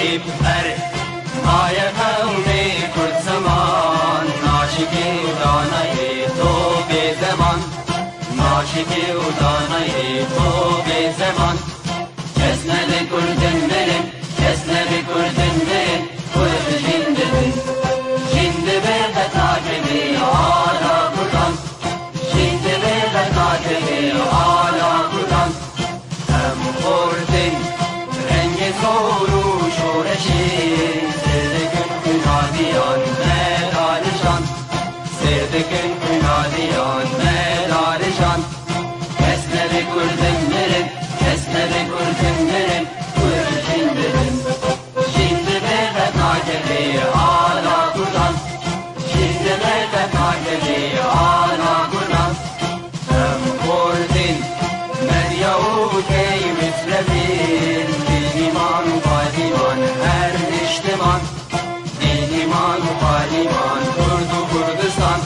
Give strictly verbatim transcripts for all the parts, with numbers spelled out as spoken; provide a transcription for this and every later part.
Ber maye qewmê Kurd ziman, naşikê û danayê to bê zeman, naşikê û danayê to bê zeman. Kes nebe Kurdin mirin, kes nebe Kurdin mirin, Kurd jin dibin. Jin dibe qet nakeve ala Kurdan. Jin dibe qet nakeve ala Kurdan. Em xortin rengê zor û şoreşê, sêr dikin xwîna diyan me darijan. Sêr dikin xwîna diyan me darijan. Kes nebe Kurdin mirin, kes nebe Kurdin mirin, Kurd jin dibin. Jin dibe qet nakeve ala Kurdan. Jin dibe qet nakeve ala Kurdan. Em Kurdin, medya û key mislevin, bînîman û qalîman her niştiman. Bînîman û qalîman, Kurd û Kurdistan.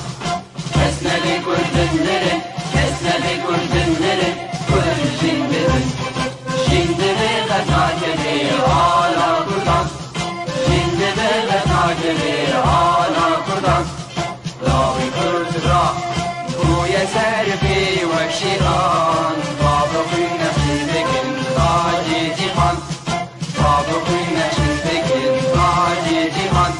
Kes nebe Kurdin mirin, kes nebe Kurdin mirin, Kurd jin dibin. Jin dibe qet nakeve ala Kurdan. Jin dibe qet nakeve ala Kurdan. Lawê Kurd ra bûye ser pê wek şêran. Bavê xwîn nexşîn dikin tacê cîhan. Bavê xwîn nexşîn dikin tacê cîhan.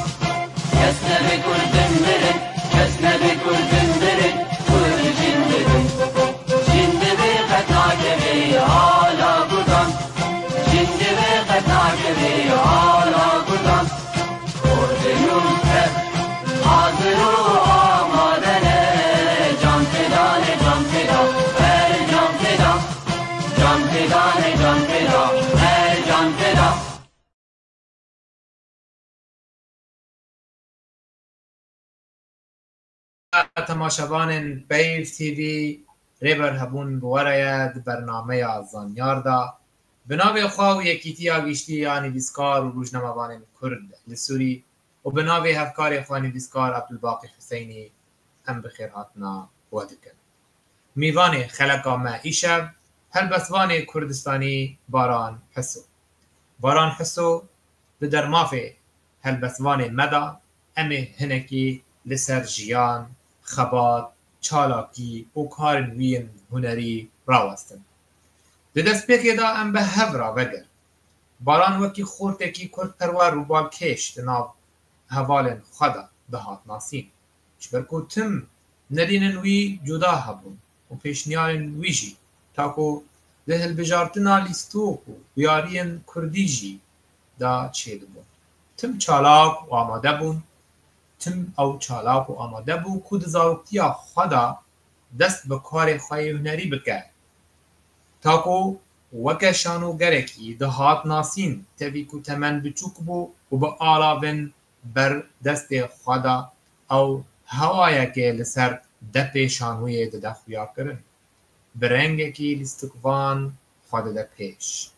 Kes nebe Kurdin mirin, kes nebe Kurdin mirin, Kurd jin dibin. Jin dibe qet nakeve ala Kurdan. Jin dibe qet nakeve ala Kurdan. Kurdin û Kurd hazir û amade ne, can feda ne, can feda, her can feda. Can feda ne, can feda, her can feda. Temaşevanên Peyv T V, rêber hebûn bi we re ye di bernameya Zanyar de. Bi navê xwe û Yekîtiya Giştî ya Nivîskar û Rojnamevanên Kurd li Sûrî û bi navê hevkarê xwe nivîskar Abdulbaqî Huseynî, em bi xêrhatina we dikin. Mîvanê xeleka me îşev helbestvanê Kurdistanî Baran Hiso. Baran Hiso di dermafê helbestvanê me de em ê hinekî li ser jiyan, xebat, çalakî û karên wî yên hunerî rawestin. Di destpêkê de em bi hev re veger. Baran wekî xortekî kurdperwer û balkêş di nav hevalên xwe de dihat nasîn. Ji ber ku tim nerînên wî cuda hebûn û pêşniyarên wî jî, ta ku di hilbijartina lîstok û bûyariyên kurdî jî de çêdibûn. Tim çalak û amade bûn. Tim ew çalak û amade bû ku di zaroktiya xwe de dest bi karê xwe yê hunerî bike. Ta ku weke şanogerekî dihat nasîn, tevî ku temen biçûk bû û bi alavên ber destê xwe de ew hewayekê li ser depê şanoyê dide xuyakirin. Bi rengekî lîstikvan xwe dide pêş.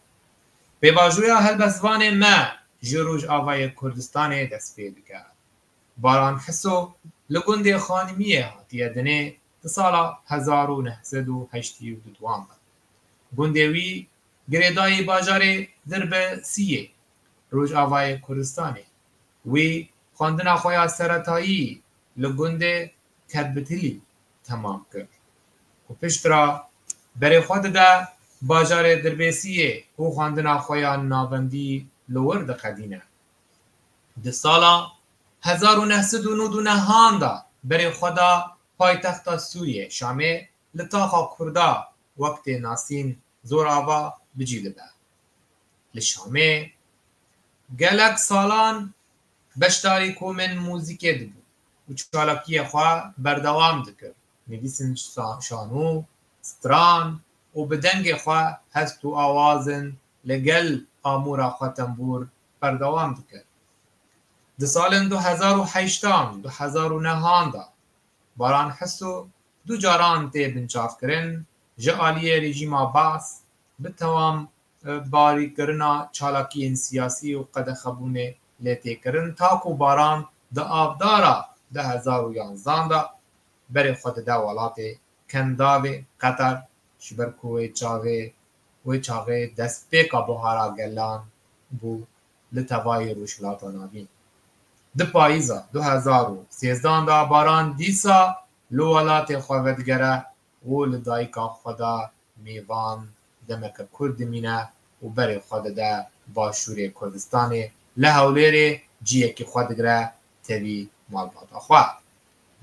Pêvajoya helbestvanê me ji Rojavayê Kurdistanê dest pê dike. Baran Hiso li gundê Xanimiyê hatiye dinê di sala hezar û neh sed û heştê û du de. Gundê wî girêdayî bajarê Dirbesiyê, Rojavayê Kurdistanê. Wî xwendina xwe ya seretayî li gundê Ketbitilî temam kir û piştre berê xwe dide bajarê Dirbêsiyê û xwendina xwe ya navendî li wir diqedîne. Di sala hezar û neh sed û nod û neh de berê xwe da paytexta Sûriyê Şamê, li taxa Kurda wek tê nasîn Zorava bi cî dibe. Li Şamê gelek salan beşdarî komên muzîkê dibû û çalakiyê xwe berdewam dikir. Nivîsên şa-, şanû, stran û bi dengê xwe hest û awazin li gel amûra xwe tembûr berdewam dikir. Di salên du hezar û heştan, du hezar û nehan de Baran Hiso du caran tê binçavkirin, ji aliyê rejîma Baas bi tewam, e, barîkirina çalakiyên siyasî û qedexebûnê lê tê kirin, ta ku Baran di avdara du hezar û yanzan de berê xwe dide welatê Kendavê, Qeter, ji ber ku wê çavê, wê çaxê destpêka buhara gelan bû. li tevayê Rojhilata Navîn. Di payîza du hezar û sêzdehan de Baran dîsa li welatê xwe vedigere û li dayika xwe de mêvan demeke kurt dimîne û berê xwe dide Başûrê Kurdistanê, li Hewlêrê ciyekî xwe digire tevî malbata xwe.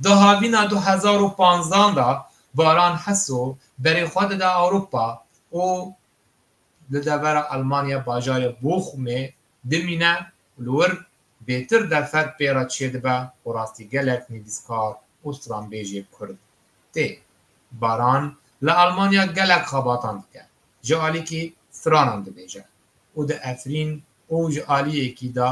Di havîna du hezar û panzdehan de Baran Heso berê xwe dide Ewropa û li devera Elmanya bajarê Bochumê dimîne û li wir bêtir derfet pê re çêdibe û rastî gelek nivîskar û stranbêjê kurd tê. Baran li Elmanya gelek xebatan dike. Ji alîkî stranan dibêje û diefirîn û ji aliyekî de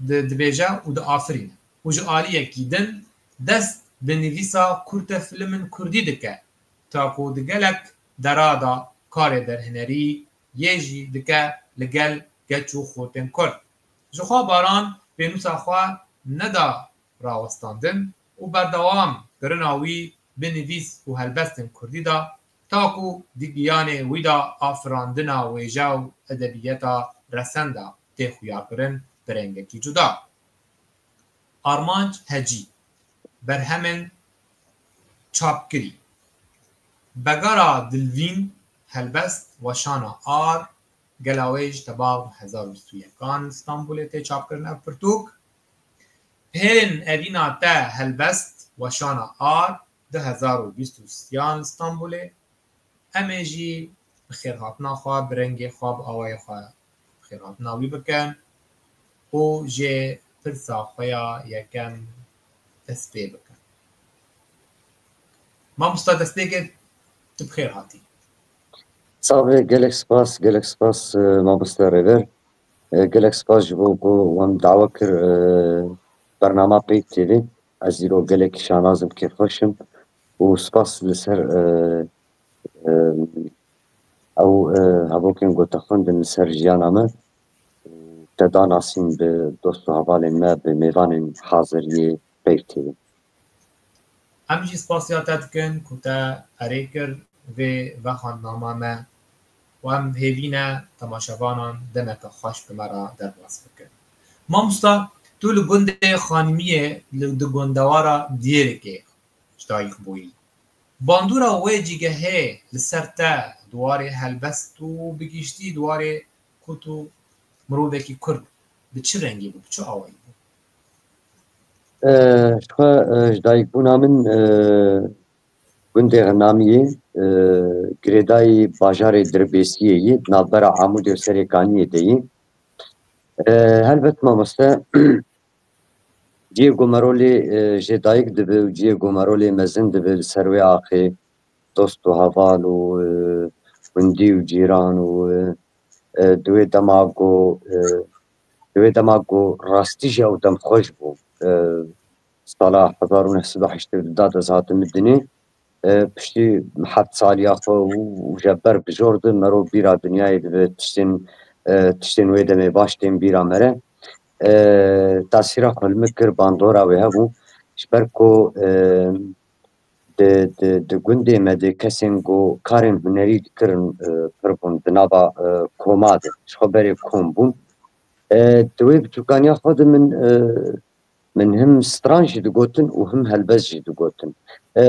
di-, dibêje û diafirîne. Û ji aliyekî din dest bi nivîsa kurtefilmên kurdî dike, ta ku di gelek dera de karê derhinerî yê jî dike li gel geç û xortên kurd. Jixwe Baran pênûsa xwe neda rawestandin û berdewam kirina wî bi nivîs û helbestên kurdî de, ta ku di giyanê wî de afirandina wêje û edebiyeta resen de tê xuyakirin bi rengekî cuda. Armanc Hecî, berhemên çapkirî. Begara Dilvîn, helbest, Weşana Ar, Gelawêj, Tebax, du hezar û bîst û yekan li Stenbolê tê çapkirin ev pirtûk. Pêrên Evîna Te, helbest, Weşana Ar, du hezar û bîst û sêyan li Stenbolê. Em ê jî bi xêrhatina xwe, bi rengê xwe, bi awayê xwe bi xêrhatina wî bikin û jê pirsa xwe ya yekem dest pê bikin. Mamosta, destpêkê tu bi xêr hatî. Sax be, gelek spas, gelek spas, e, mamoste Rêber. E, gelek spas ji bo ku wan dawe kir, e, bernama Peyk T V. Ez îro gelekî şanaz im, kêfxweş im û spas li ser, e, e, ew, e, hevokên ku te xwendin li ser jiyana me. Te da nasîn bi dost û hevalên me, bi mêvanên hazir yê Peyk T V. Em jî spasiya te dikin ku te erê kir vê vexwendnama me û em hêvî ne temaşevanan demeke xweş bi me re derbas bikin. Mamosta, tu li gundê Xanimiyê li, di gundewara Diyêrikê ji dayik bûyî. Bandora wê cîgehê li ser te di warê helbest û bi giştî di warê ku tu mirovekî kurd bi çi rengî bû, bi çi awayî bû? E, ji xwe, e, ji dayikbûna min, e, gundê Xinamiyê, e, girêdayî bajarê Dirbêsiyê yî, di navbera Amûdê û Serêkaniyê de yî. E, helbet mamoste, cihê ku merolê, e, jê dayik dibe û cihê ku merolê mezin dibe li ser wê axê, dost û heval û, e, gundî û cîran û, e, e, di wê dema ku, e, di wê dema ku rastî jî ew dem xweş bû. E, sala hezar û neh sed û heştê û du da ez hatim dinê. E, piştî heft saliya xwe û, û ji ber bijor de mero bîra dinyayê dibe, tiştên, e, tiştên wê demê baş tên bîra mere. E, tasîra xwe li min kir, bandora wê hebû. Ji ber ku, e, di, di, di gundê me de kesên ku karên hunerî dikirin, e, pir bûn di nava, e, koma de. Ji xwe berê kom bûn. E, di wê biçûkaniya xwe de min, e, min him stran jî digotin û him helbest jî digotin. E,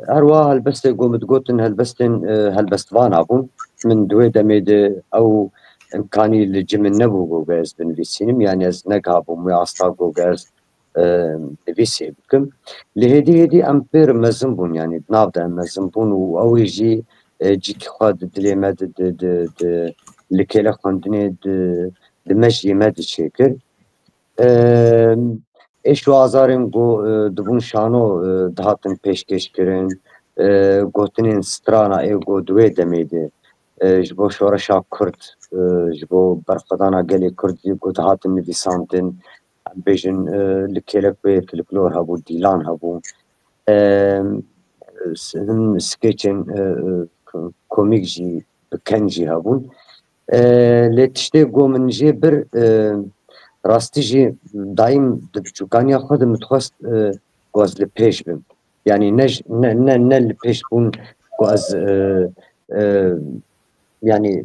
her wiha helbestê ku min digotin, helbestên, e, helbestvana bûn. Min di wê demê de ew imkanî li cim min nebû ku ez binivîsînim. Yanî ez negabûm wê asta ku ez, e, nivîsê bikim. Lê hêdî hêdî em pêr mezin bûn, yanî di nav de em mezin bûn û ew ê jî, e, cîkî xwe di dilê me di, di, di, di, li kêle xwendinê di, di mejiyê me diçêkir. E, êş û azarên ku, e, dibûn şano, e, dihatin pêşkêşkirin, e, gotinên strana ê ku di wê demê de, e, ji bo şoreşa Kurd, e, ji bo berxwedana gelê Kurd yê ku dihatin nivîsandin, em bêjin, e, li kêlek wê folklor hebû, dîlan hebû. E, s-, hin skêçên, e, e, k-, komîk jî, bi ken jî hebûn. E, lê tiştê ku min jê bir, e, rastî jî dayîm di biçûkaniya xwe de min dixwest, e, ku ez li pêş bim. Yanî ne ji, ne, ne, ne li pêş bûn ku ez, e, e, yanî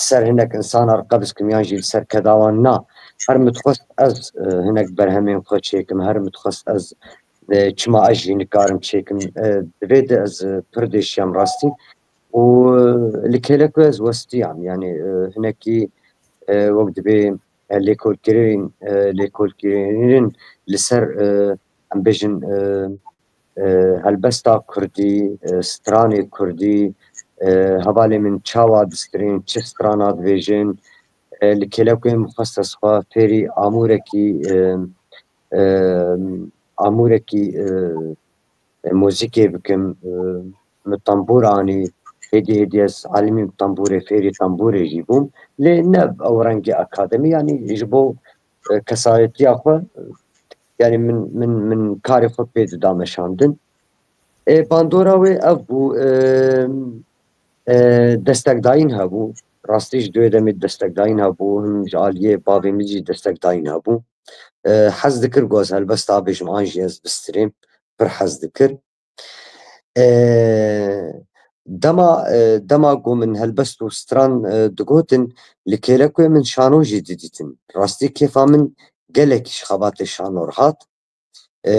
ser hinek insana re qebz kim yan jî li ser keda wan na. Her min dixwest ez, e, hinek berhemên xwe çêkim, her min dixwest ez, e, çima ez jî nikarim çêkim. E, di vê de ez, e, pir dêşiyam rastî. Û, e, li kêlek wê ez westiyam. Yani, e, hinekî, e, wek dibê, e, lêkolkirên, e, lêkolkirênin li ser, e, em bêjin, e, e, helbesta kurdî, e, stranê kurdî, e, hevalê min çawa distirên, çi strana dibêjin, e, li kêlek wê min xwest ez xwe fêrî amûrekî, e, e, amûrekî, e, e, muzîkê bikim, e, min tembûr anî, hêdî hêdî ez alimî tembûrê, fêrî tembûrê jî bûm. Lê ne ew rengê akademî, yanî ji bo, e, kesayetiya xwe, e, yanî min, min, min karê xwe pê dida meşandin. E, bandora wê ev bû, e, e, destekdayîn hebû. Rastî ji duê demê destekdayîn hebû, him ji aliyê bavê min jî destekdayîn hebû. E, hez dikir ku ez helbesta bêjim an jî ez bistirêm, pir hez dikir. E, dema, e, dema ku min helbest û stran, e, digotin, li kêlek wê min şano jî didîtin. Rastî kêfa min gelekî ji xebatê şano re hat. E,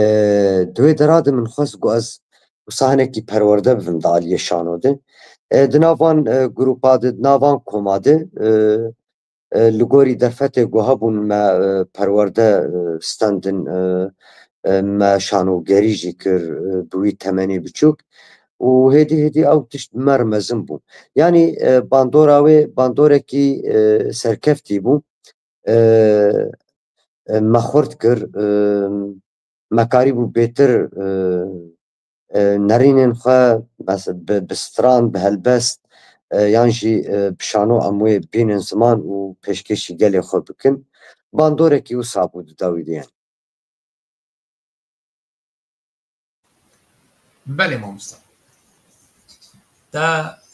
di wê dera de min xwest ku ez wisa hinekî perwerde bibim di aliyê şano de. E, di nav van, e, grûpa de, di nav van koma de, e, e, li gorî derfetê ku hebûn me, e, perwerde, e, stendin, e, e, me şanogerî jî kir, e, bi wî temenê biçûk. Û hêdî hêdî ew tişt bi me re mezin bû. Yanî, e, bandora wê bandorekî, e, serkeftî bû. E, e, me xurt kir, e, me karîbû bêtir, e, e, nerînên xwe, mes-, bi, bi stran, bi helbest, e, yan jî, e, bi şano em wê bînin ziman û pêşkêşî gelê xwe bikin. Bandorekî wisa bû di dawî de yani. Belê mamosta. Te,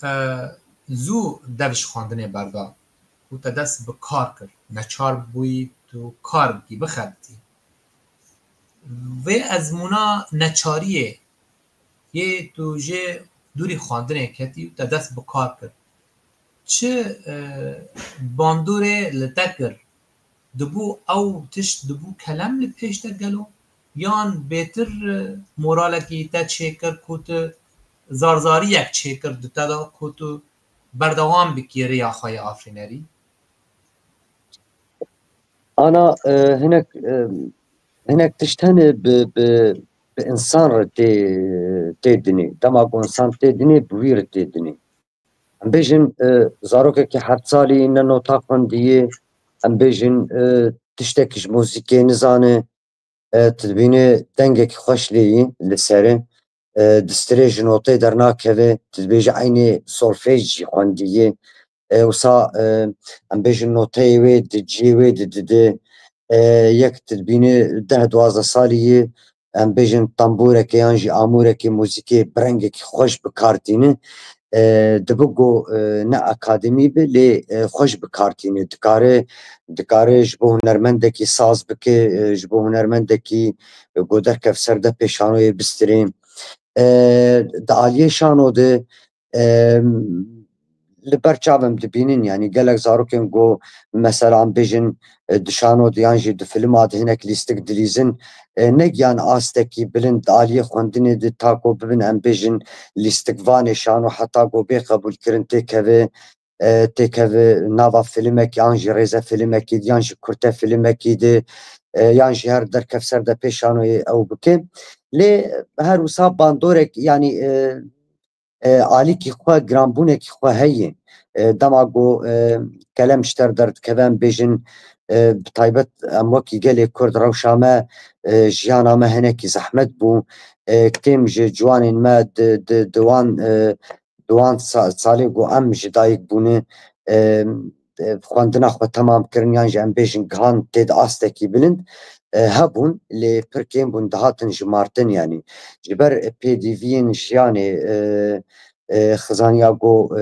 e, zû dev ji xwendinê berda û te dest bi kar kir. Neçar bûyî tu kar bikî, bixebitî. Vê ezmûna neçariyê yê tu jê dûrî xwendinê ketî û te dest bi kar kir. Çi, e, bandorê li te kir? Dibû ew tişt dibû kelem li pêş te gelo? Yan bêtir, e, moralekî te çêkir ku tu zarzariyek çêkir di te de ku tu berdewam bikî rêya xwe yê afirînerî? Ana, e, hinek, e, hinek tişt hene bi, bi, bi insan re tê, tê dinê. Dema ku insan tê dinê, bi wî re tê dinê. Em bêjin, e, zarokekî heft salî ne nota xwendiye, em bêjin, e, tiştekî ji muzîkê nizane, e, tu dibînî dengekî xweş lê yî li serê, e, distirê ji notê dernakeve, tu dibêjî eynê solfej jî xwendiye. E, wisa, e, em bêjin noteyê wê di cihê wê di dide, e, yek tu dibînî deh duwazdeh salî yî, em bêjin tembûreke yan jî amûrekê muzîkê bi rengekî xweş bi kar tîne. E, dibe ku, e, ne akademî be, lê, e, xweş bi kar tîne. Dikare, dikare ji bo hunermendekî saz bike, e, ji bo hunermendekî, e, ku derkev ser de pêşanoyê bistirê. E, di aliyê şano de, e, li ber çav em dibînin, yanî gelek zarokên ku mesela em bêjin, e, di şano de yan jî di filma de hinek lîstik dilîzin, e, negiyan astekî bilind di aliyê xwendinê de ta ku bibin, em bêjin, lîstikvanê şano heta ku bê qebûlkirin têkeve, e, têkeve nava filmekî, yan jî rêze filmekî, yan jî kurte filmekî de, e, yan jî her derkev ser de pê şanoyê ew bike. Lê her wisa bandorek, yanî, e, e, alîkî xwe, giranbûnekî xwe heye. E, dema ku, e, kelem ji te re derdikeve, em bêjin, e, bi taybet em wekî gelê Kurd rewşa me, e, jiyana me hinekî zehmet bû. E, kêm ji ciwanên me di, di, di wan, e, di wan sa-, salê ku em ji dayik bûne, e, e, xwendina xwe temam kirin yan jî em bêjin gihan tê di astekî bilind, e, hebûn, lê pir kêm bûn dihatin jimartin, yanî ji ber pêdiviyên jiyanê, e, e, xizaniya ku, e,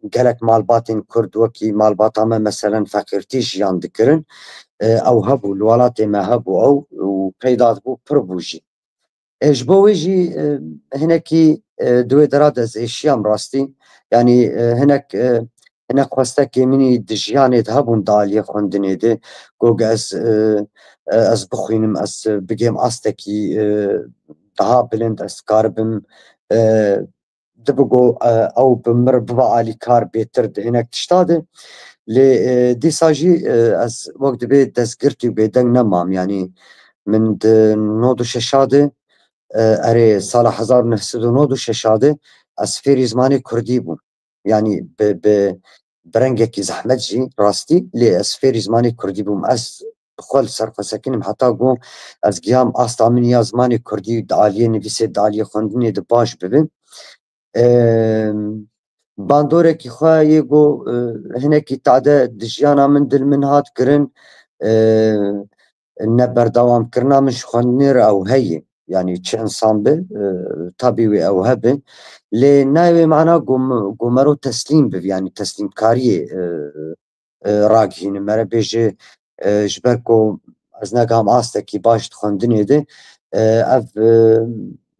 gelek malbatên Kurd wekî malbata me meselen feqîrtî jiyan dikirin, e, ew hebû, li welatê me hebû ew û peyda dibû pir bû jî. E, ji bo wê jî, e, hinekî, e, di wê dera de ez êşiyam rastî. Yanî, e, hinek, e, hinek xwestekê min î di jiyanê de hebûn di aliyê xwendinê de, got ez, e, e, ez bixwînim, ez bigêm astekî, e, daha bilind, ez karibim, e, dibigo, e, ew bi mir biba alîkar bêtir di hinek tişta de. Lê, e, dîsa jî, e, ez wek dibê destgirtî û bêdeng nemam. Yanî min di nod û şeşa de, e, erê, sala hezar û neh sed û nod û şeşa de ez fêrî zimanê kurdî bûm. Yanî bi, bi, bi rengekî zehmet jî rastî, lê ez fêrî zimanê kurdî bûm. Ez bi xwe li ser xwe sekinim heta ku ez giyam asta min ya zimanê kurdî di aliyê nivîsê, di aliyê xwendinê de baş bibe. Em, bandorekî xwe yê ku, e, hinekî tade di jiyana min dil min hat kirin, e, ne berdewamkirina min ji xwendinê re ew heye. Yanî çi insan be, e, tabî wê ew hebe. Lê nayê wê mana ku mi-, ku mero teslîm bibe, yanî teslîmkariyê, e, e, ragihînim. Mere bêje, e, ji ber ku ez negam astekî baş di xwendinê de, e, ev, e,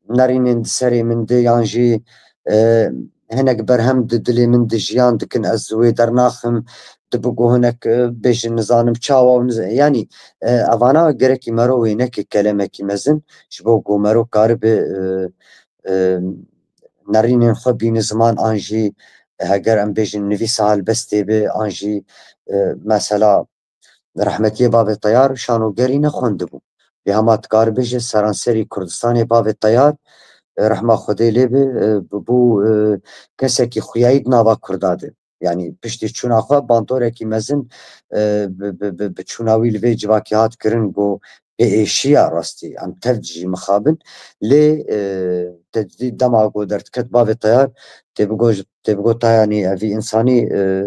nerînên di serê min de yan jî, e, hinek berhem di dilê min de jiyan dikin, ez wê dernaxim, dibigo hinek, e, bêjin nizanim çawa û niz-, yanî, e, evana gerekî mero wê neke kelemekî mezin, ji bo ku mero karibe, e, e, nerînên xwe bîne ziman an jî heger em bêjin nivîsa helbestê be an jî, e, mesela rehmetiyê bavê Teyar şanogerî nexwendibû. Lê hema dikare bêje seranserî Kurdistanê bavê Teyar, e, rehma Xwedê lê be, e, bibû, e, kesekî xuyayî di nava Kurda de. Yanî piştî çûna xwe bandorekî mezin, e, bi, bi, bi, bi çûna wî li vê civakê hat kirin ku bêêşiya rastî em tev jî mixabin. Lê, e, tecdîd dema ku derdiket bavê Teyar tê bigo, tê bigo ta yanî evî însanî, e,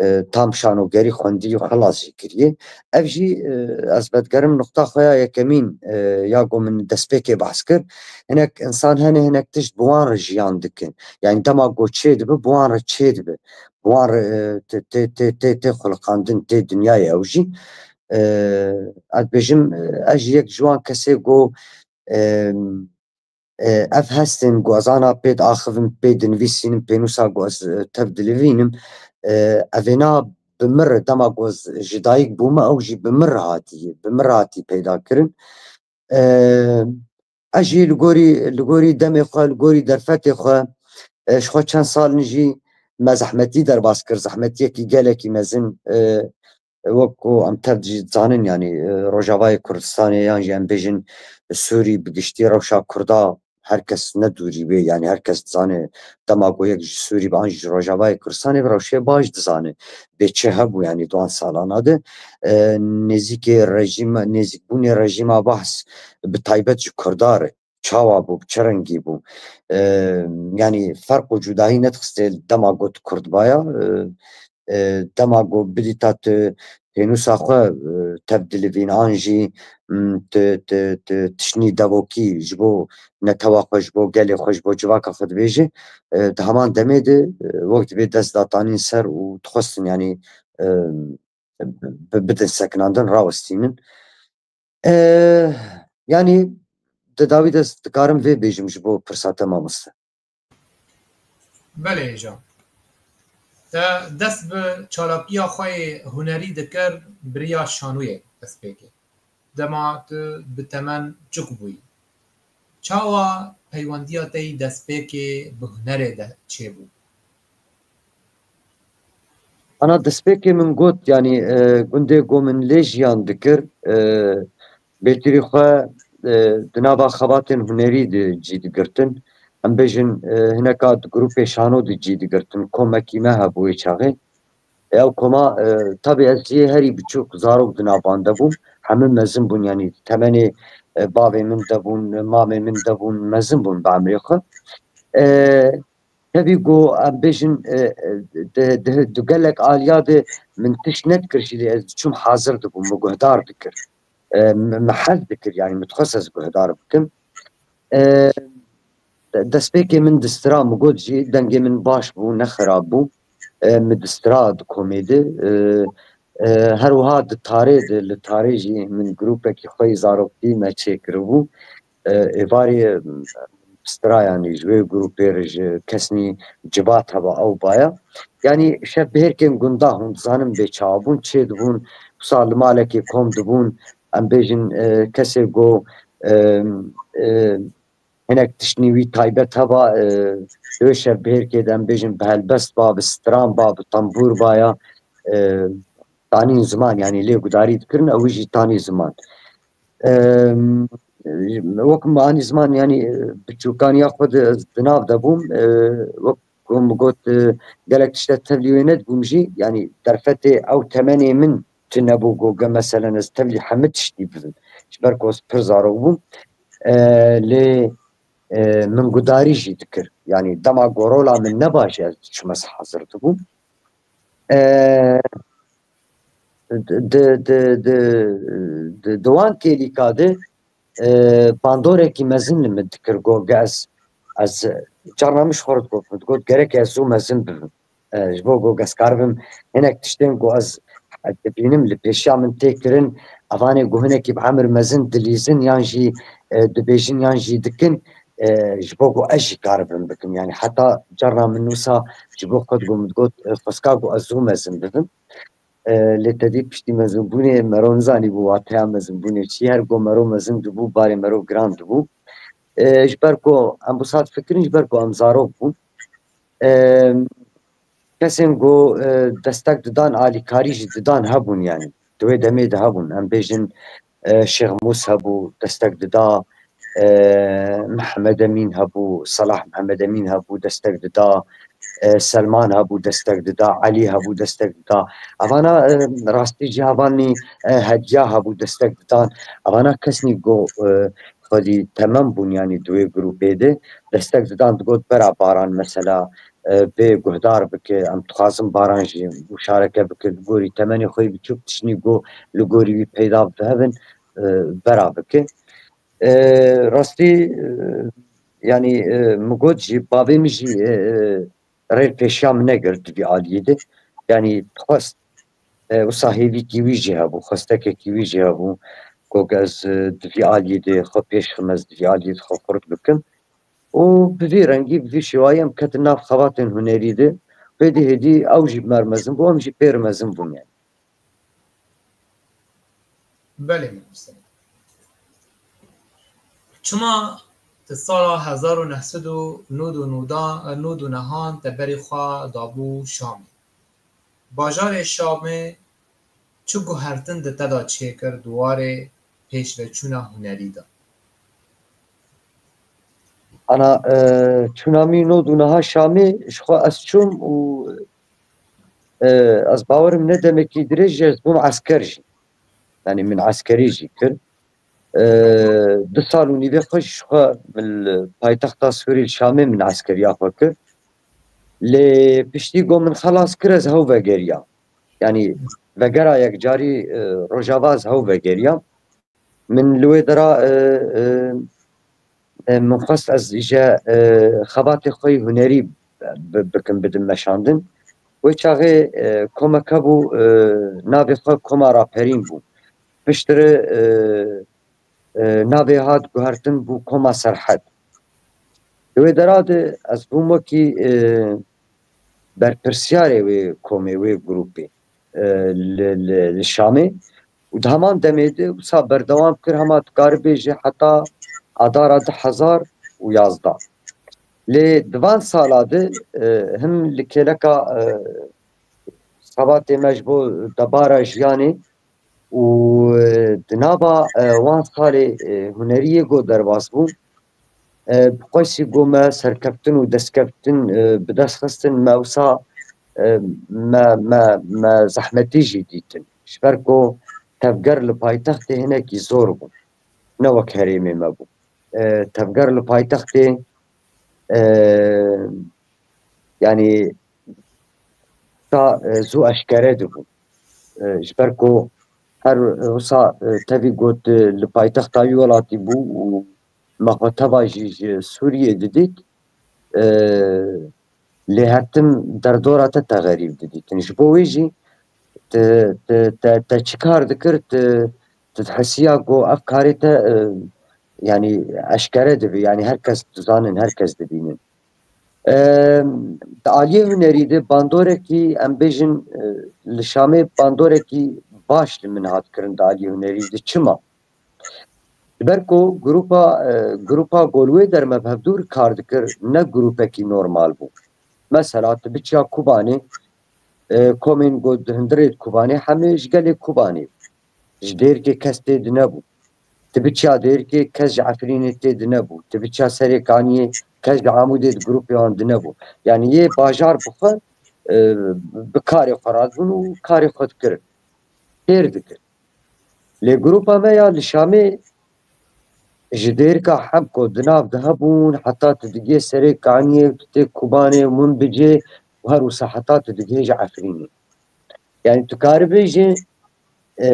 e, tam şanogerî xwendî û xelas jî kiriye. Ev jî, e, ez vedigerim nuqta xwe ya yekemîn, e, ya ku min destpêkê behs kir. Hinek însan hene hinek tişt bi wan re jiyan dikin. Yanî dema ku çê dibe, bi wan re çê dibe. Bi wan re, e, tê, tê, tê, tê, tê xuliqandin, tê dinyayê ew jî. E, ez dibêjim, e, ez jî yek ji wan kesê ku, e, e, ev hestên ku ez ana pê diaxivim, pê dinivîsînim, pênûsa ku ez, e, tev dilivînim, e, evêna bi mir, dema ku ez ji dayik bûme, ew jî bi mir hatiye, bi mir hatî peyda kirin. E, ez jî li gorî, li gorî demê xwe, li gorî derfetê xwe, e, ji xwe çend sal in jî me zehmetî derbas kir, zehmetiyekî gelekî mezin, e, wek ku em tev jî dizanin, yanî, e, Rojavayê Kurdistanê yan jî em bêjin Sûrî bi giştî rewşa Kurda her kes ne dûrî bê, yanî her kes dizane dema ku yek ji Sûrî be an jî ji Rojavayê Kurdistanê bi rewşê baş dizane bê çi hebû, yanî di wan salana de, e, nêzîkê rejîma, nêzîkbûnê rejîma Bahs bi taybet ji Kurda re çawa bû, bi çi rengî bû? E, yanî ferq û cudahî nedixistê dema got Kurd baya, e, e, dema got bidîta tu pênûsa xwe, e, tev dilivîn an jî, m, tu, tu, tu tiştnî devokî ji bo netewa xwe, ji bo gelê xwe, ji bo civaka xwe dibêje, e, di heman demê de, e, wek dibê dest datanîn ser û dixwestin, yanî, e, bi-, bidin sekinandin, rawestînin. E, yanî di dawî de ez dikarim vê bêjim ji bo pirsa te mamoste. Belê hêja. Te dest bi çalakiya xwe yê hunerî dikir bi riya şanoyê destpêkê. Dema tu bi temen çik bûyî? Çawa peywendiya te yî destpêkê bi hunerê de çêbû? Ana destpêkê min got, yanî, e, gundê ku min lê jiyan dikir, e, bêtirî xwe, e, di nava xebatên hunerî de cî digirtin. Em bêjin, e, hineka di grûpê şano de cî digirtin. Komekî me hebû wê çaxê. Ew koma, e, tabî ez jê herî biçûk zarok di navan de bûm. Hemû mezin bûn, yanî temenê, e, bavê min de bûn, mamê min de bûn, mezin bûn bi emrê xwe. E, Tevî ku em bêjin, e, e, di, di, di gelek aliya de min tişt nedikir jî lê ez diçûm hazir dibûm, min guhdar dikir. E, min, min hez dikir, yanî min dixwest ez guhdar bikim. E, destpêkê min distira, min got jî dengê min baş bû, ne xirab bû. E, min distira di komê de. E, e, her wiha di tarê de, li tarê jî min grûpekî xwe yî zaroktî me çêkiribû. E, êvarê, e, strayanî, ji wê grûpê re ji kesnî cibat heba ew baya. Yanî şevbihêrkên gunda hûn dizanin bê çawa bûn, çê dibûn, wisa li malekê kom dibûn, em bêjin, e, kesê go, e, e, hinek tiştnî wî taybet heba, e, wê şevbihêrkê de em bêjin bi helbest ba, bi stran ba, bi tembûr ba ya, e, tanîn ziman, yanî lê gudarî dikirin, ew jî tanî ziman. E, wek me anî ziman, yanî, e, biçûkaniya xwe di, di nav de bûm, e, wek ku min got, e, gelek tişt de tevlî wê nedibûm jî, yanî derfetê ew temenê min tune bû, go ge meselen ez tevlî hemî tiştî bibim. Ji ber ku ez pir zarok bûm, e, lê, e, min gudarî jî dikir. Yanî dema ku rola min neba jî ez diçûm, ez hazir dibûm. E, di, di, di, di, di wan kêlîka de, e, bandorekî mezin li min dikir, go ge ez, ez carna min ji xwe re digot, min digot, gerek ez zû mezin bibim. E, ji bo go ez karibim hinek tiştên ku ez dibînim li pêşiya min tê kirin, evanê ku hinekî bi emir mezin dilîzin yan jî, e, dibêjin yan jî dikin, e, ji bo ku ez jî karibim bikim. Yanî heta carna min wisa ji bo xwe digot, min digot, e, xwezka ku ez zû mezin bibim. E, lê te dî piştî mezinbûnê mero nizanîbû wateya mezinbûnê çi ye. Her ku mero mezin dibû, barê mero giran dibû. E, ji ber ku em wisa difikirin, ji ber ku em zarok bûn. E, kesên ku, e, destek didan, alîkarî jî didan hebûn, yanî di wê demê de hebûn. Em bêjin, e, Şêx Mûs hebû, destek dida, e, Mihemed Emîn hebû, Selah Mihemed Emîn hebû, destek dida, e, Selman hebû, destek dida, Elî hebû, destek dida. Evana, e, rastî cî hevanî, e, Hediya hebû, destek didan. Evana kesnî ku, e, xwedî temem bûn, yanî di wê grûpê de destek didan, digot bera Baran mesela, e, bê guhdar bike, em dixwazin Baran jî muşareke bike, li gorî temenê xwe yî biçûk tiştnî ku li gorî wî peyda bihevin, e, bera bike. E, rastî, e, yanî, e, min got jî, bavê min jî, e, e, rê pêşiya min negirt di vî aliyê de. Yanî dixwest, e, wisa hêvîkî wî jî hebû, xwestekekî wî jî hebû, ku ez, e, di vî aliyê de xwe pêş xim, ez di vî aliyê de xwe xurt bikim. Û bi vî rengî, bi vî şêwayî em ketin nav xebatên hunerî de. Hêdî hêdî ew jî bi me re mezin bû, em jî pê re mezin bûn yani. Belê, mamoste. Çima di sala hezar û neh sed û nod û nod, nod û nehan te berê xwe dabû Şamê? Bajarê Şamê çi guhertin di te de çêkir di warê pêşveçûna hunerî de? Ana, e, çûna min nod û neha Şamê, ji xwe ez çûm û, e, ez bawerim ne demekî dirêj jî ez bûm esker jî. Yanî min eskerî jî kir. E, du sal û nîvê xwe jî ji xwe min li paytexta Sûrî li Şamê min eskeriya xwe kir. Lê piştî ku min xelas kir ez hew vegeriyam. Yanî vegera yekcarî, e, Rojava ez hew vegeriyam. Min li wê dera, e, e, e, min xwest ez îje, e, xebatê xwe yî hunerî bi-, bikim, bidim meşandin. Wê çaxê, e, komek hebû, e, navê xwe Koma Raperîn bû. Piştre, e, e, navê hat guhertin bû Koma Serhed. Di wê dera de ez bûm wekî, e, berpirsyarê wê komê, wê grûpê, e, li, li, li Şamê. Û di heman demê de wisa berdewam kir, hema dikarî bêje heta Adara du hezar û yazdeh. Lê di van sala de, e, him li kêleka, e, xebatê me ji bo debara jiyanê û, e, di nava, e, wan salê, e, huneriyê ku derbas bû, e, bi qeysî ku me serkeftin û destkeftin, e, bi dest xistin, me wisa, e, me, me, me zehmetî jî dîtin. Ji ber ku tevger li paytextê hinekî zor bû. Ne wek herêmê me bû. E, tevger li paytextê, e, yanî ta, e, zû eşkere dibû. E, ji ber ku her, e, wisa, e, tevî got, e, li paytexta wî welatî bû û me xwe teva jî ji Sûriyê didît. E, lê her tim derdora te te xerîb didîtin. Ji bo wê jî te, te, te, te çi kar dikir, te, te dihesiya ku ev karê te, e, yanî eşkere dibe, yanî her kes dizanin, her kes dibînin. E, Di aliyê hunerî de bandorekî, em bêjin, e, li Şamê bandorekî baş li min hat kirin di aliyê hunerî de. Çima? Ji ber ku grupa, e, grupa ku li wê der me bi hevdû re kar dikir, ne grûpekî normal bû. Mesela tu biçiya Kubanê, e, komên ku di hundirê di Kubanê, hemê ji gelê Kubanê. Ji Dêrikê kes tê di nebû. Tu biçiya Dêrikê kes ji Efrînê tê di nebû. Tu biçiya Serê Kaniyê kes ji Amûdê di grûpê wan di nebû. Yanî yê bajar bi xwe, e, bi karê xwe radibûn û karê xwe dikirin. Têr dikir. Lê grûpa me ya li Şamê ji Dêrika Hemko di nav de hebûn, heta tu digihê Serê Kaniyê, tu tê Kubanê, Minbicê û her wisa heta tu digihê ji Efrînê. Yanî tu karibêjî, e,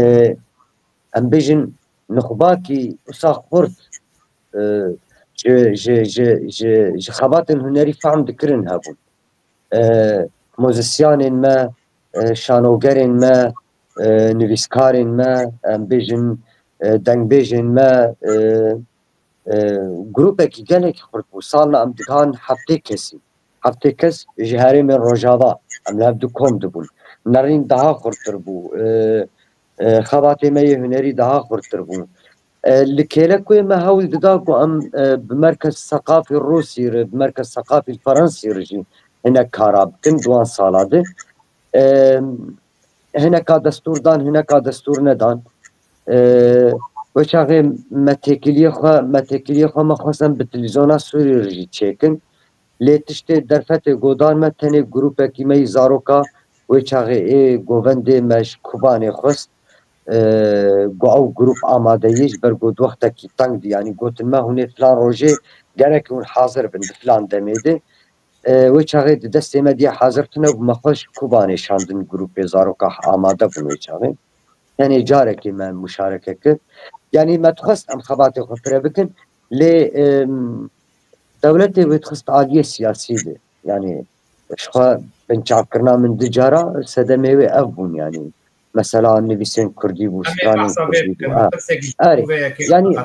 em bêjin, nuxbakî wisa xurt, e, ji, ji, ji, ji, ji xebatên hunerî fehm dikirin hebûn. E, muzîsyanên me, e, şanogerên me, e, nivîskarên me, em bêjin, e, dengbêjên me, e, e, grûpekî gelekî xurt bû. Salna em digihan heftê kesî. Heftê kes ji herêmên Rojava. Em li hev du kom dibûn. Nerîn daha xurttir bû. E, e, xebatê me yê hunerî daha xurttir bû. E, li Kêlekoyê me hewl dida ku em, e, bi Merkez Seqafî Rûsî re, bi Merkez Seqafî Fransî re jî hinek kara bikin di wan sala de. E, hineka destûr dan, hineka destûr nedan. E, Wê çaxê me têkiliyê xwe, me têkiliyê xwe me xwestin bi televîzyona Sûrî re jî çêkin. Lê tiştê derfetê godan me tenê grûpekî me yî zaroka wê çaxê ê govendê me ji Kubanê xwest, e, ku ew grûp amade ye, ji ber ku di wextekî teng de, yanî gotin me hûn ê filan rojê gerek hûn hazir bin di filan demê de. E, wê çaxê di destê me diye hazir tune bû, me xwe ji Kubanê şandin grûpê zaroka amade bûn wê çaxê. Tenê carekê me muşareke kir. Yanî me dixwest em xebatê xwe pire bikin, lê, em, dewletê wê dixist aliyê siyasî de. Yanî ji xwe binçavkirina min du cara sedemê wê ev bûn, yanî mesela nivîsên kurdî bû, stranên kurdî bû. Ha. Erê, yanî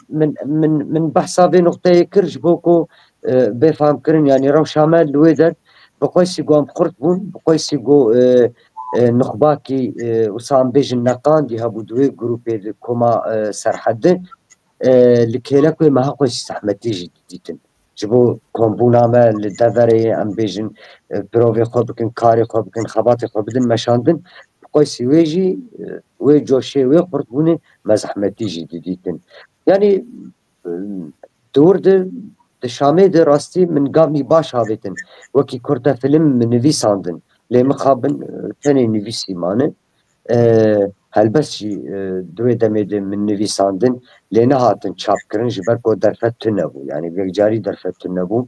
min, min, min behsa vê nuqteyê kir ji bo ku, e, bê fehmkirin, yanî rewşa me li wê der bi qeysî ku em xurt bûn, bi qeysî ku, e, e, nuxbakî, e, wisa em bêjin neqandî hebû di wê grûpê di koma, e, Serhed de, e, li Kêlekoyê me heqoysî zehmetî jî didîtin. Ji bo kombûna me li deverê, em bêjin, e, pirovê xwe bikin, karê xwe bikin, xebatê xwe bidin meşandin, bi qeysî wê jî, e, wê coşê, wê xurtbûnê me zehmetî jî didîtin. Yanî, e, di wir de, di Şamê de rastî min gavnî baş avêtin. Wekî kurtefilm min nivîsandin. Lê mixabin, e, tenê nivîsî mane. E, Helbest jî, e, di wê demê de min nivîsandin, lê nehatin çapkirin, ji ber ku derfet tune bû. Yanî, yekcarî derfet tune bû.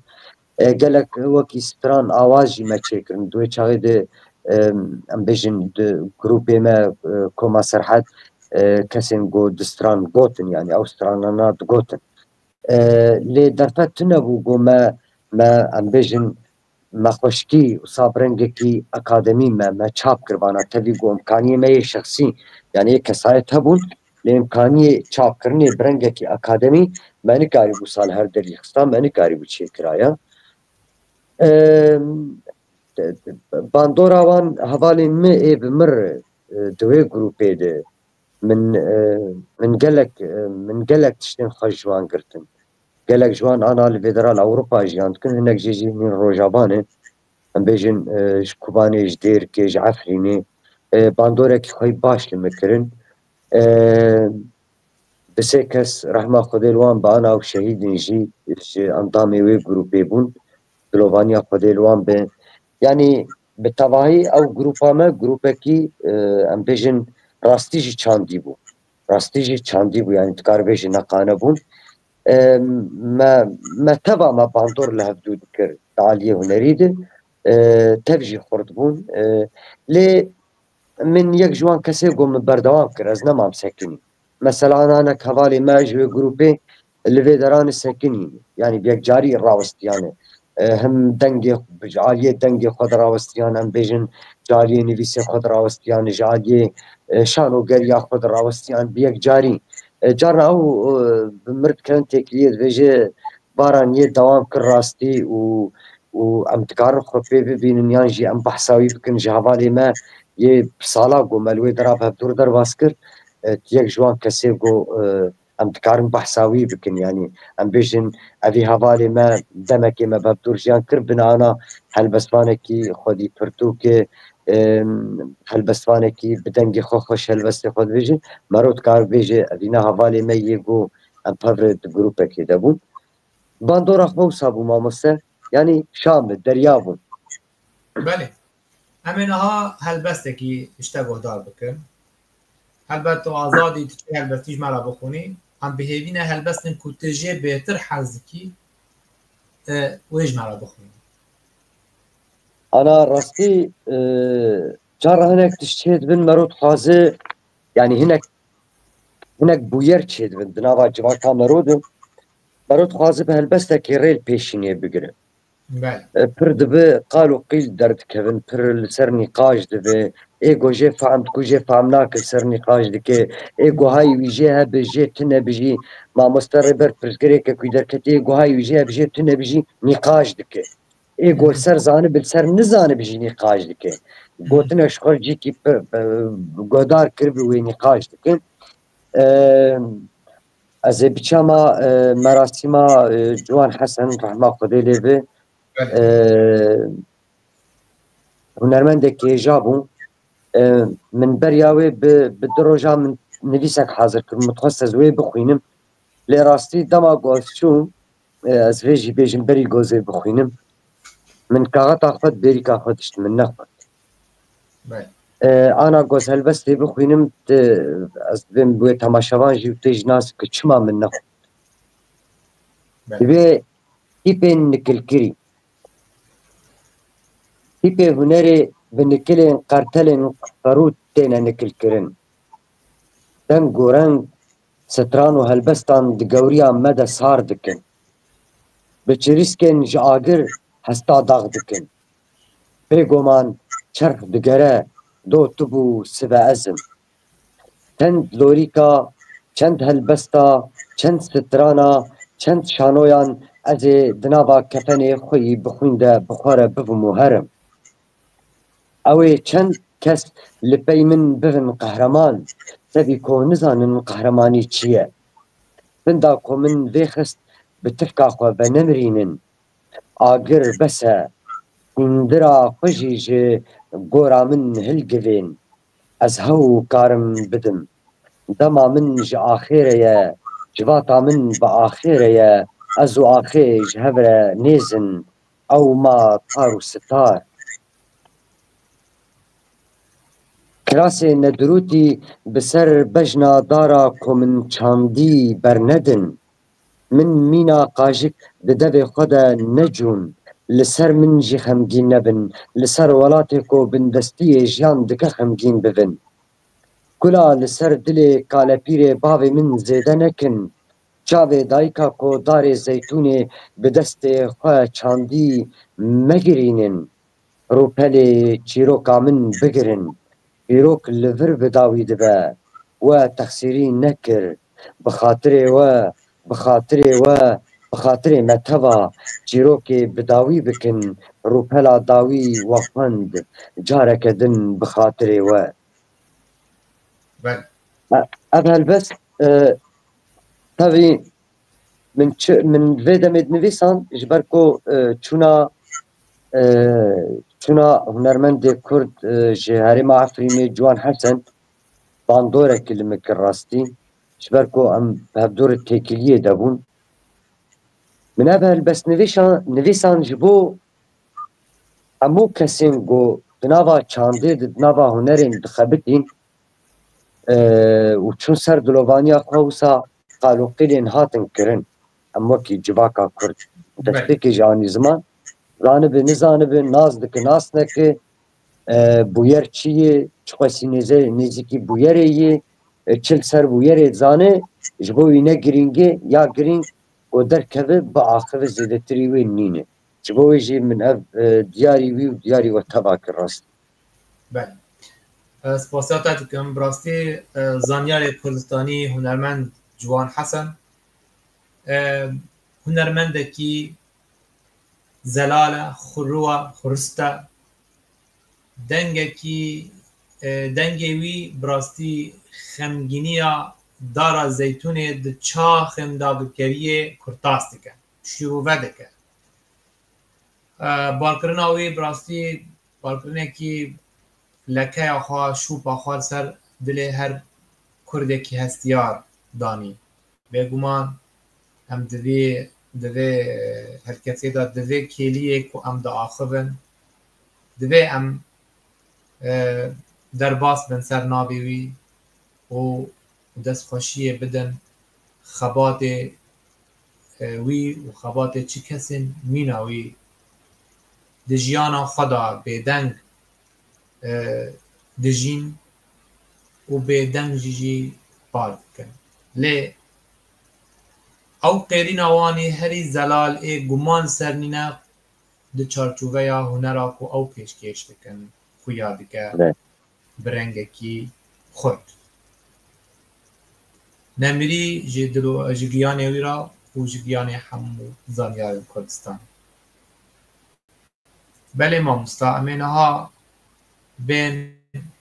E, gelek wekî stran awaz jî me çêkirin. Di wê çaxê de, e, em bêjin, di grûpê me, e, Koma Serhed, e, kesên ku di stran gotin, yanî ew stranana digotin. E, Lê derfet tune bû ku me, me, em bêjin, me xweşkî wisa bi rengekî akademî me, me çap kir vana tevî ku imkaniyê me yê şexsî, yanî yê kesayet hebûn, lê imkaniyê çapkirinê bi rengekî akademî me nikarîbû sal her derî xistan, me nikarîbû çêkiraya. Em, Bandora wan hevalên min ê bi mir, e, di wê grûpê de min, e, min gelek, e, min gelek tiştên xweş ji wan girtin. Gelek ji wan ana li vê dera li Ewropa jiyan dikin, hinek jê jî hîn Rojava ne. Em bêjin, e, ji Kubanê, ji Dêrikê, ji Efrînê, e, bandorekî xwe yî baş li min kirin. E, Bi sê kes rehma Xwedê li wan be, ana ew şehîd in jî ji endamê wê grûpê bûn. Dilovaniya Xwedê li wan be. Yanî bi tevahî ew grûpa me grûpekî, e, em bêjin rastî jî çandî bû. Rastî jî çandî bû, yanî tu karibêjî neqane bûn. E, me, me teva me bandor li hevdû dikir di aliyê hunerî de. E, tev jî xurt bûn. E, lê min yek ji wan kesê got min berdewam kir, ez nemam sekinî. Mesela nanek hevalê me ji wê grûpê li vê deranê sekinî. Yanî bi yekcarî rawestiyane. E, him dengê, ji aliyê dengê xwe de rawestiyan, em bêjin ji aliyê nivîsê xwe de rawestiyan, ji aliyê, e, şanogeriya xwe de rawestiyan bi yekcarî. E, carna ew, e, bi mir dikevin têkiliyê, dibêje Baran yê dewam kir rastî û, û em dikarin xwe pê bibînin yan jî em behsa wî bikin ji hevalê me yê bi sala ku me li wê dera bi hevdûr derbas kir, e, yek ji wan kesê ku, e, em dikarin behsa wî bikin. Yanî em bêjin, evî hevalê me demekê me bi hevdûr jiyan kir, binana helbestvanekî xwedî pirtûkê, em, helbestvanekî bi dengê xwe xweş helbestê xwe dibêjin. Mero dikar bêje, evîna hevalê me yê ku em pevre di grûpekê de bûn. Bandora xwe wisa bû mamoste. Yanî şa bû, derya bû. Belê. Em ê niha helbestekî ji te guhdar bikin. Helbet tu azad î, tu çi helbestî ji me re bixwînî. Em bi hêvî ne helbestên ku tu jê bêtir hez dikî, e, wê ji me re bixwînî. Ana rastî, e, cara hinek tişt çê dibin, mero dixwaze, yanî hinek, hinek bûyer çê dibin di nava civaka mero de. Mero dixwaze bi helbestekê rê li pêşînê bigire. Belê. E, pir dibe qal û qîl derdikevin, pir li ser nîqaş dibe. Ê ku jê fehm diku, jê fehm nake, li ser nîqaş dike. Ê ku hay wî jê hebe, jê tune bijî. Mamoste Rêber pirsgirêke ku derketî, ê ku hay wî jê hebe, jê tune bijî, nîqaş dike. Ê ku li ser zanibe, li ser nizanibe jî nîqaş dike. Gotinek ji xwe cîkî pir, e, guhdar kiribe wê nîqaş dike. E, Ez ê biçama, e, merasîma, e, Ciwan Hesen, rehma Xwedê lê be. Belê. E, hunermendekî hêja bû. E, min beriya wê bi, bi du roja min nivîsek hazir kir. Min dixwest ez wê bixwînim. Lê rastî dema ku ez çûm, e, ez vê jî bêjim, berî ku ez ê bixwînim. Min kaxeta xwe di bêrîka xwe dişt, min nexwend. Belê. E, ana ku ez helbestê bixwînim, ti, ez dibêm wê temaşevan jî û tê jî nas bikin çima min nexwend. Belê. Divê tîpên nikilkirî, tîpê hunerê bi nikilên qertelên qerût têne nikilkirin. Deng û reng, stran û helbestan di gewriya me de sar dikin. Bi çirîskên ji agir hesta dax dikin. Bêguman çerx digere, do tu bû sibe ez im. Çend lorîka, çend helbesta, çend strana, çend şanoyan ez ê di nava kefenê xwe yî bi xwîn de bi xwe re bibim û herim. Ew ê çend kes li pey min bibin qehreman, sebî ku nizanin qehremanî çi ye. Finda ku min vêxist bi tifka xwe venemirînin. Agir bes e, hîndira xwe jî ji gora min hilgivên. Ez hew karim bidim. Dema min ji axê re ye, civata min bi axê re ye, ez û axê ji hev re nêz in. Ew ma tar û sitar. Kirasê nedurûtî bi ser bejna dara ku min çandî bernedin. Min mîna qajik di devê xwe de necûn. Li ser min jî xemgîn nebin. Li ser welatê ku bindestiyê jiyan dike xemgîn bibin. Kula li ser dilê kalepîrê bavê min zêde nekin. Çavê dayika ku darê zeytûnê bi destê xwe çandî megirînin. Rûpelê çîroka min bigirin. Çîrok li vir bi dawî dibe. We texsîrî nekir. Bi xatirê we, bi xatirê we, bi xatirê me teva çîrokê bi dawî bikin. Rûpela dawî we xwend. Careke din bi xatirê we. Belê. E, ev helbest, e, tevî min çi, min vê demê dinivîsan, ji ber ku, e, çûna, e, çûna hunermendê Kurd, e, ji herêma Efrînê Ciwan Hesen bandorekî li min kir rastî. Ji ber ku em bi hevdûr têkiliyê de bûn. Min ev helbest nivîşan, nivîsan ji bo hemû kesên ku di nava çandê de, di nava hunerên dixebitîn, e, û çûn ser dilovaniya xwe, wisa qal û qîlên hatin kirin. Em wekî civaka Kurd, belê, destpêkê ji anî ziman, zanibi, nizanibi, nas dike, nas neke, e, bûyer çi ye, çiqasî nêze-, nêzîkî bûyerê ye, e, çi li ser bûyerê zane, ji bo wî ne girîng e, ya girîng ku derkeve, biaxive, zêdetirî wê nîne. Ji bo wê jî min ev, e, diyarî wî û diyarî we teva kir rast. Belê. E, spasiya te dikim. Bi rastî, e, zanyarê Kurdistanî, hunermend Ciwan Hesen, e, hunermendekî zelal e, xurû e, xurist e. Dengekî, e, dengê wî bi rastî xemgîniya dara zeytûnê di çaxên dagikeriyê kurtas dike, şîrove dike. E, barkirina wî bi rastî barkirinekî lekeya xwe, şûpa xwe li ser dilê her kurdekî hestiyar danî. Bêguman em divê, divê, e, her kesê de divê kêliyê ku em diaxivin, divê em, e, derbas bin ser navê wî û destxweşiyê bidin xebatê, e, wî û xebatê çi kesên mîna wî di jiyana xwe de bêdeng, e, dijîn û bêdeng jî jî bar dikin. Lê ew qêrîna wan ê herî zelal ê guman ser nîne di çarçoveya hunera ku ew pêşkêş dikin, xuya dike Be. bi rengekî xurt. Nemirî ji dilo, ji giyanê wî re û ji giyanê hemû zanyarên Kurdistan. Belê mamosta, em ê niha bên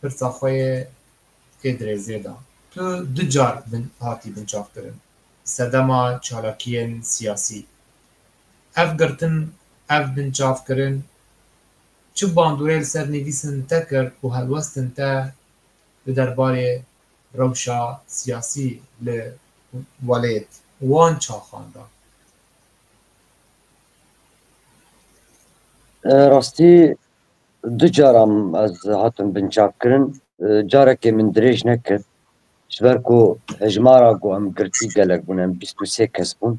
pirsa xwe yê ê dirêzê de. Tu du car bin, hatî binçavkirin. Sedema çalakiyên siyasî. Ev girtin, ev binçavkirin çi bandorê li ser nivîsên te kir û helwestên te li derbarê rewşa siyasî li welêt wan çaxan de? E, rastî du caran ez hatim binçavkirin. E, carekê min dirêj nekir. Ji ber ku hejmara ku em girtî gelek bûn, em bîst û sê kes bûn.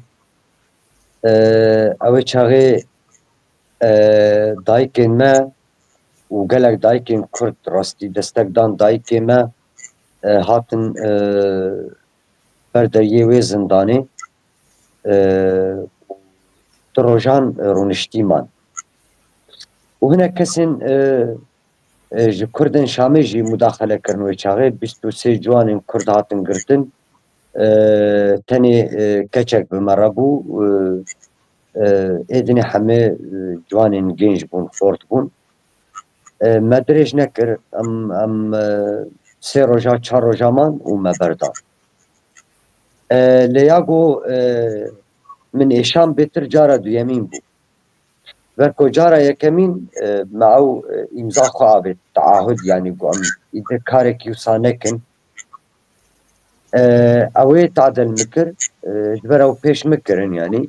E, ew ê çaxê, e, dayikên me û gelek dayikên Kurd rastî destek dan dayikê me, e, hatin, e, ber deriyê wê zindanê, e, du rojan rûniştî man. Û hinek kesên, e, e, ji Kurdên Şamê jî mudaxele kirin wê çaxê. Bîst û sê ciwanên Kurd hatin girtin. E, tenê, e, keçek bi me re bû. E, e, êdinê hemê, e, ciwanên gênc bûn, xort bûn. E, me dirêj nekir. Em, em, e, sê roja, çar roja man û me berdan. E, lê ya ku, e, min êşan bêtir cara duyemîn bû. Ber ku cara yekemîn, e, me ew, e, îmza xwe avêt, taahud, yanî ku em îdî karekî wisa nekin. E, ew ê tadel min kir, e, ji ber ew pêş min kirin, yanî.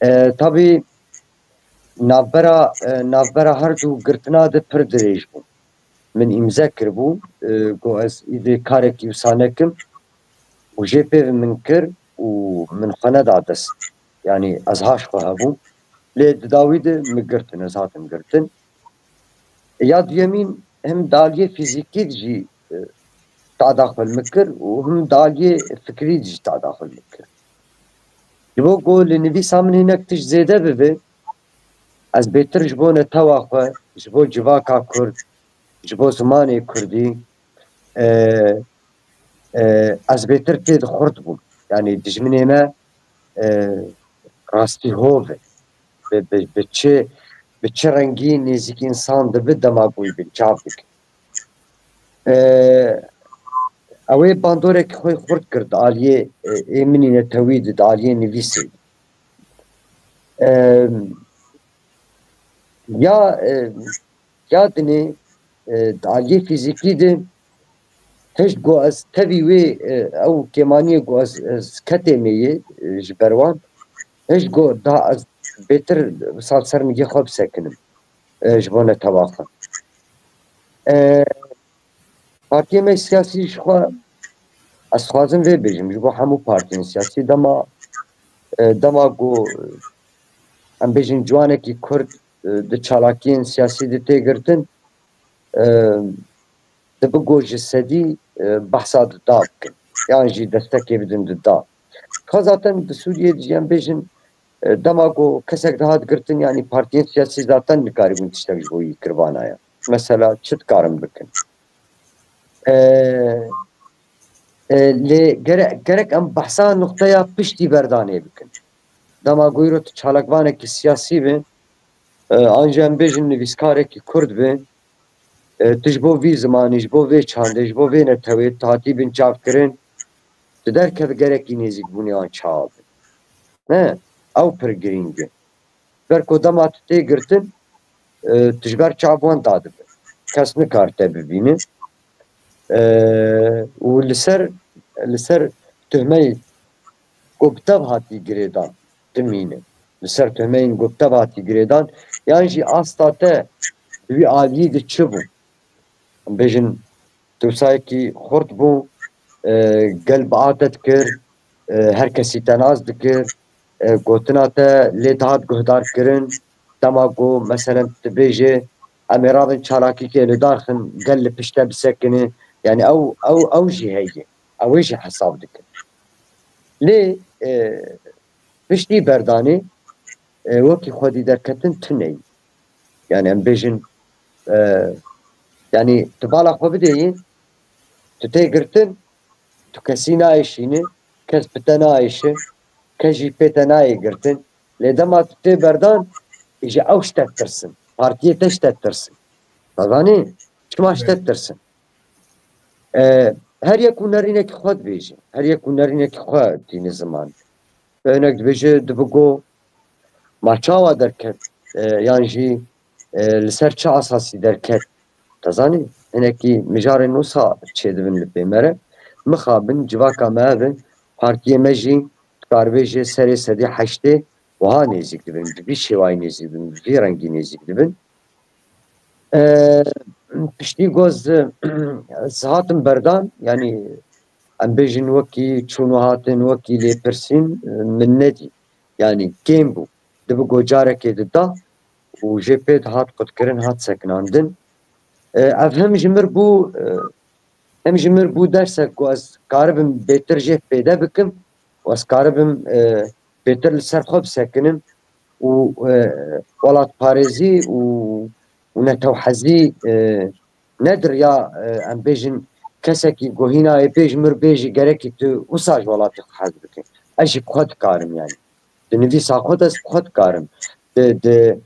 E, tabî navbera, e, navbera her du girtina de pir dirêj bû. Min îmze kiribû, e, ku ez îdî karekî wisa nekim û jê pê min kir û min xwe neda dest. Yanî ez haş xwe hebûm. Lê di dawî de min girtin, ez hatim girtin. Ya duyemîn him di aliyê fîzîkî de jî, e, tada xwe li min kir û him di aliyê fikrî de jî tada xwe li min kir. Ji bo ku li nivîsa min hinek tişt zêde bibe, ez bêtir ji bo netewa xwe, ji bo civaka Kurd, ji bo zimanê Kurdî, e, e, ez bêtir tê de xurt bûm. Yanî dijminê me, e, rastî hov e. Bi, bi, bi çi, bi çi rengî nêzîkî însan dibe dema ku wî binçav dike. E, ew ê bandorek xwe xurt kir di aliyê, e, ê min î netewî de, di aliyê nivîsê de. E, ya, e, ya dinê, e, di aliyê fîzîkî de hişt ku ez tevî wê, e, ew kêmaniyê ku ez, ez ketê me yê, e, ji ber wan, hişt ku da ez bêtir wisa li ser nigê xwe bisekinim, e, ji bo netewa xwe. E, Partiyê me siyasî ji xwe, ez dixwazim vê bêjim, ji bo hemû partiyên siyasî dema, e, dema ku, e, em bêjin ciwanekî Kurd, e, di çalakiyên siyasî de tê girtin, e, dibe ku ji sedî, e, behsa di da bikin. Yan jî destekê bidin di da. Ka zaten di Sûriyê de jî em bêjin, e, dema ku kesek dihat girtin, yanî partiyên siyasî zaten nikaribûn tiştek ji bo wî kiribana ya. Mesela çi dikarin bikin? E, E, lê gere-, gerek em behsa nuqteya piştî berdanê bikin. Dema ku îro tu çalakvanekî siyasî be, e, an jî em bêjin nivîskarekî kurd be, e, tu ji bo vî zimanî, ji bo vê çandê, ji bo vê netewê tu hatî binçavkirin, tu derkevî gerekî nêzîkbûnê wan çawa be. Ne, ew pir girîng e. Ber ku dema tu tê girtin, e, tu ji ber çav wan dadibe. Kes nikar te bibîne. E, û li ser, li ser tuhmeyê ku bi tev hatî girêdan dimîne. Li ser tuhmeyên ku bi tev hatî girêdan, yan jî asta te bi wî aliyî de çi bû? Em bêjin, tu wisa yekî xurt bû, e, gel bi a te dikir, e, her kesî te nas dikir, e, gotina te lê dihat guhdarkirin, dema ku, meselen, tu bêjê, em ê rabin çalakîkê li dar xin, gel li pişt te bisekine, yani ew, ew, ew jî heye, ew ê jî hesab dikin. Lê, e, piştî berdanê, e, wekî xwedî derketin tune ye. Yani em bêjin, e, yani tu bala xwe bidêyî, tu tê girtin, tu kesî naêşînî, kes bi te naêşe, kes jî pê te nayê girtin. Lê dema tu tê berdan, ji ew ji te ditirsin. Partiyê te ji te ditirsin. Dizanî? Çima ji te ditirsin? E, her yek û nerînekî xwe dibêje. Her yek û nerînekî xwe tîne ziman. Bi hinek dibêje, dibigo, ma çawa derket, e, yan jî, e, li ser çi esasî derket? Te zanî, hinekî mijarên wisa çêdibin li pê me re. Mixabin, civaka me ev in, partiyê me jî, tu karibêjê serê sedî heştê wiha nêzîk dibin, bi vî şêwayî nêzîk dibin, bi vî rengî nêzîk dibin. E, piştî ku ez, ez hatim berdan, yanî em bêjin wekî çûn û hatin, wekî lêpirsîn, e, min nedî. Yanî kêm bû. Dibigo carekê dida û jê pê dihat qutkirin, hat sekinandin. E, ev hem ji mir bû, e, hem ji mir bû dersek ku ez karibim bêtir jê fêde bikim û ez karibim, e, bêtir li ser xwe bisekinim û, e, welatparêzî û, û netewhezî, e, nedir ya, e, em bêjin kesekî ku hîna yê pê ji mir bêjî gerekî tu wisa ji welatê xwe hez bike. Ez jî bi xwe dikarim yani. Di nivîsa xwe de ez bi xwe dikarim. Di, di,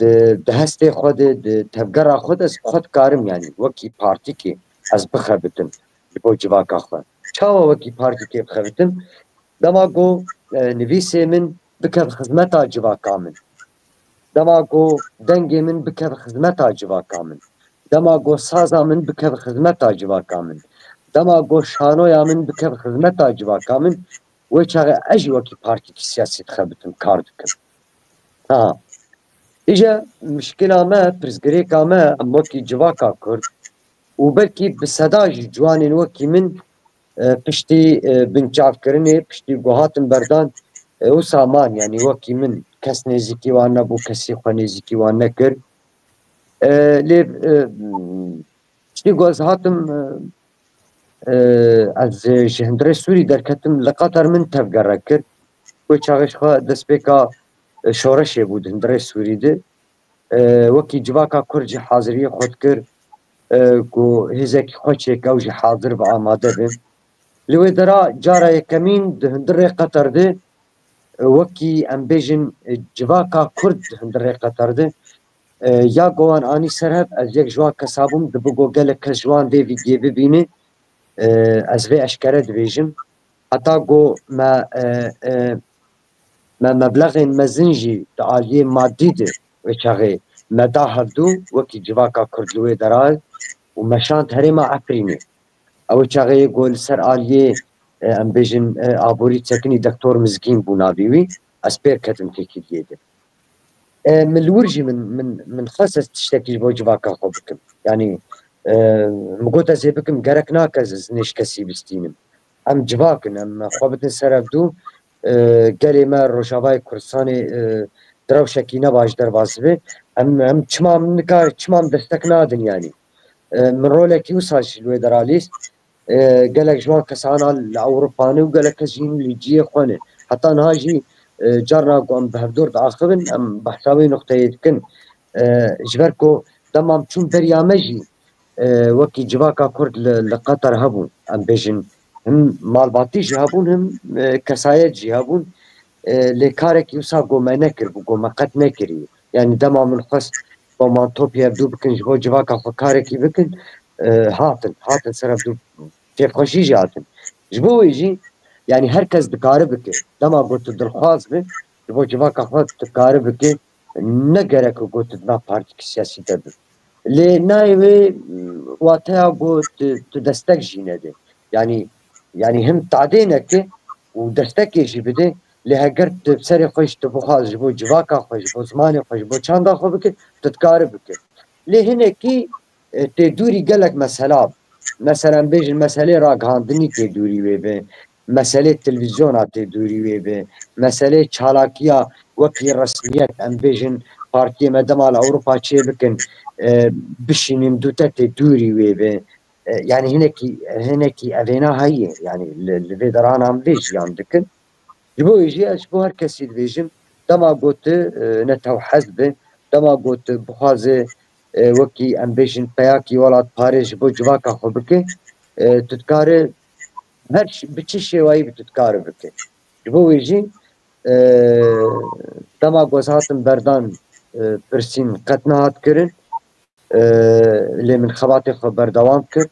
di, di hestê xwe de, di tevgera xwe de ez bi xwe dikarim yani. Wekî partîkê ez bixebitim ji bo civaka xwe. Çawa wekî partîkê bixebitim? Dema ku, e, nivîsê min bikev xizmeta civaka min. Dema ku dengê min bikev xizmeta civaka min. Dema ku saza min bikev xizmeta civaka min. Dema ku şanoya min bikev xizmeta civaka min, wê çaxê ez jî wekî partîkî siyasî dixebitim, kar dikim. Ha. Îje mişkila me, pirsgirêka me, em wekî civaka Kurd û belkî bi seda jî ciwanên wekî min, e, piştî, e, binçavkirinê, piştî ku hatin berdan, e, wisa man, yanî wekî min kes nêzîkî wan nebû, kesî xwe nêzîkî wan nekir. E, lê, e, piştî ku ez hatim, e, e, ez ji hundirê Sûrî derketim, li Qatar min tevgere kir. Wê çaxê ji xwe destpêka, e, şoreşê bû di hundirê Sûrî de. E, wekî civaka Kurd jî haziriyê xwe dikir, e, ku hêzekî xwe çêke û jî hazir ve, amade be. Li wê dera cara yekemîn di hundirê Qatar de, e, wekî em bêjin, e, civaka Kurd di hundirê Qatar de, e, ya ku wan anî ser hev, ez yek ji wan kesa bûm, dibigo gelek kes ji wan vê vîdiyê bibîne, e, ez vê eşkere dibêjim. Heta ku me, e, e, me meblexên mezin jî di aliyê madî de wê çaxê me da hevdû wekî civaka Kurd li wê dera û me şand herêma Efrînê. Ew çaxê ku li ser aliyê, e, em bêjin, e, aborî çekinî Doktor Mizgîn bû navê wî, ez pêr ketim têkiliyê de. E, min li wir jî min, min, min xwest ez tiştekî ji bo civaka xwe bikim. Yanî, e, min got ez ê bikim, gerek nake ez, ez nêj kesî bistînim. Em civak in, em xwe bidin ser hevdû, e, gelê me Rojavayê Kurdistanê, e, di rewşekî ne baş derbas dibe. Em, em çima min nikar, çima min destek nadin yanî. E, min rolekî wisa jî li wê dera lîst. E, gelek ji wan kesana li Ewropa ne û gelek kes jî li cihê xwe ne. Heta niha jî, e, carna ku em bi hevdor diaxivin, em behsa wê nuqteyê dikin. E, ji ber ku dema em çûn beriya me jî, e, wekî civaka Kurd li, li Qatar hebû, em bêjin, him malbatî jî hebûn, him, e, kesayet jî hebûn. E, lê karekî wisa go me nekiribû, go me qet nekirî. Yanî dema min xwest bo man topî hevdû bikin, ji bo civaka xwe karekî bikin, e, hatin, hatin ser hevdû kêfxweşî jî hatin. Ji bo wê jî, yanî her kes dikare bike. Dema go tu dilxwaz be, ji bo civaka xwe tu kare bike, ne gerek e go tu di nav partîkî siyasî de be. Lê nayê wê, wateya go tu, tu destek jî nede. Yanî, yanî him tadê neke û destekê jî bide, lê heger tu bi serê xwe jî tu bixwaz ji bo civaka xwe, ji bo zimanê xwe, ji bo çanda xwe bike, tu dikare bike. Lê hinekî, e, tê dûrî gelek mesela. Mesela, em bêjin meselê ragihandinî tê dûrî wê be, meselê televîzyona tê dûrî wê be, meselê çalakiya wekî resmiyet, em bêjin partiyê me dema li Ewropa çê bikin, e, bişînin dûte tê dûrî wê be. E, yanî hinekî, hinekî evêna heye, yanî li, li vê derana em vê jiyan dikin. Ji bo wê jî ez ji bo her kesî dibêjim, dema got tu, e, ne tew hez be, dema got tu bixwaze, e, wekî em bêjin peyakî welatparê ji bo civaka xwe bike, e, tu dikare her ş-, bi çi şêwayî bi tu dikare bike. Ji bo wê jî, e, dema ku ez hatim berdan, e, pirsîn qet nehat kirin, e, lê min xebatê xwe berdewam kir,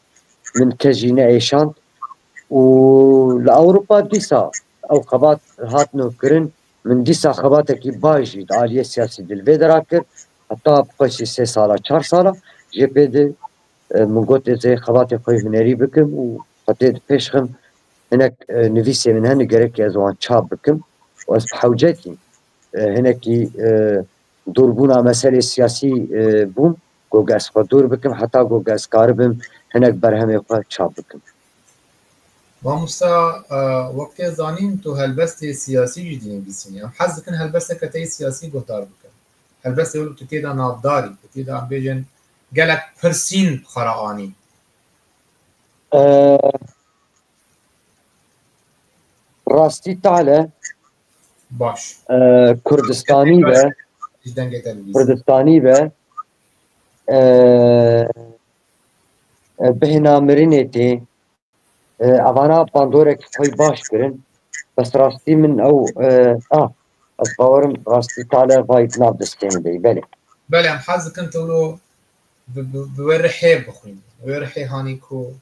min kes jî neêşand û li Ewropa dîsa ew xebat hat nû kirin, min dîsa xebatekî baş jî di aliyê siyasî di li vê dera kir, heta bi xweşî sê sala, çar sala jê pê di, e, min got ez ê xebatê xwe yê hunerî bikim û xwe tê di pêş xim, hinek, e, nivîsê min hene gerek ez wan çap bikim û ez bi hewcetî, e, hinekî, e, dûrbûna meselê siyasî, e, bûm, ku ez xwe dûr bikim, heta ku ez karibim hinek berhemê xwe çap bikim. Mamosta, e, wek tê zanîn, tu helbestê siyasî jî dinivîsînî. Em hez dikin helbesteke te yê siyasî guhdar bikin. Helbestê wilo tu tê de navdarî, tu tê de, em bêjin, gelek pirsîn bi xwe re anî. E, Rastî tale, baş, e, Kurdistanî be, ji dengê televîzyon. Kurdistanî be, e, e, bêhna mirinê tê, e, evana bandorek xwe baş kirin. Bes rastî min ew, e, a, ez bawerim rastî tale vay di nav destê min de yî. Belê. Belê, em hez dikin tu wilo bi, bi, bi wê rihê bixwînî. Wê rihê hanî ku,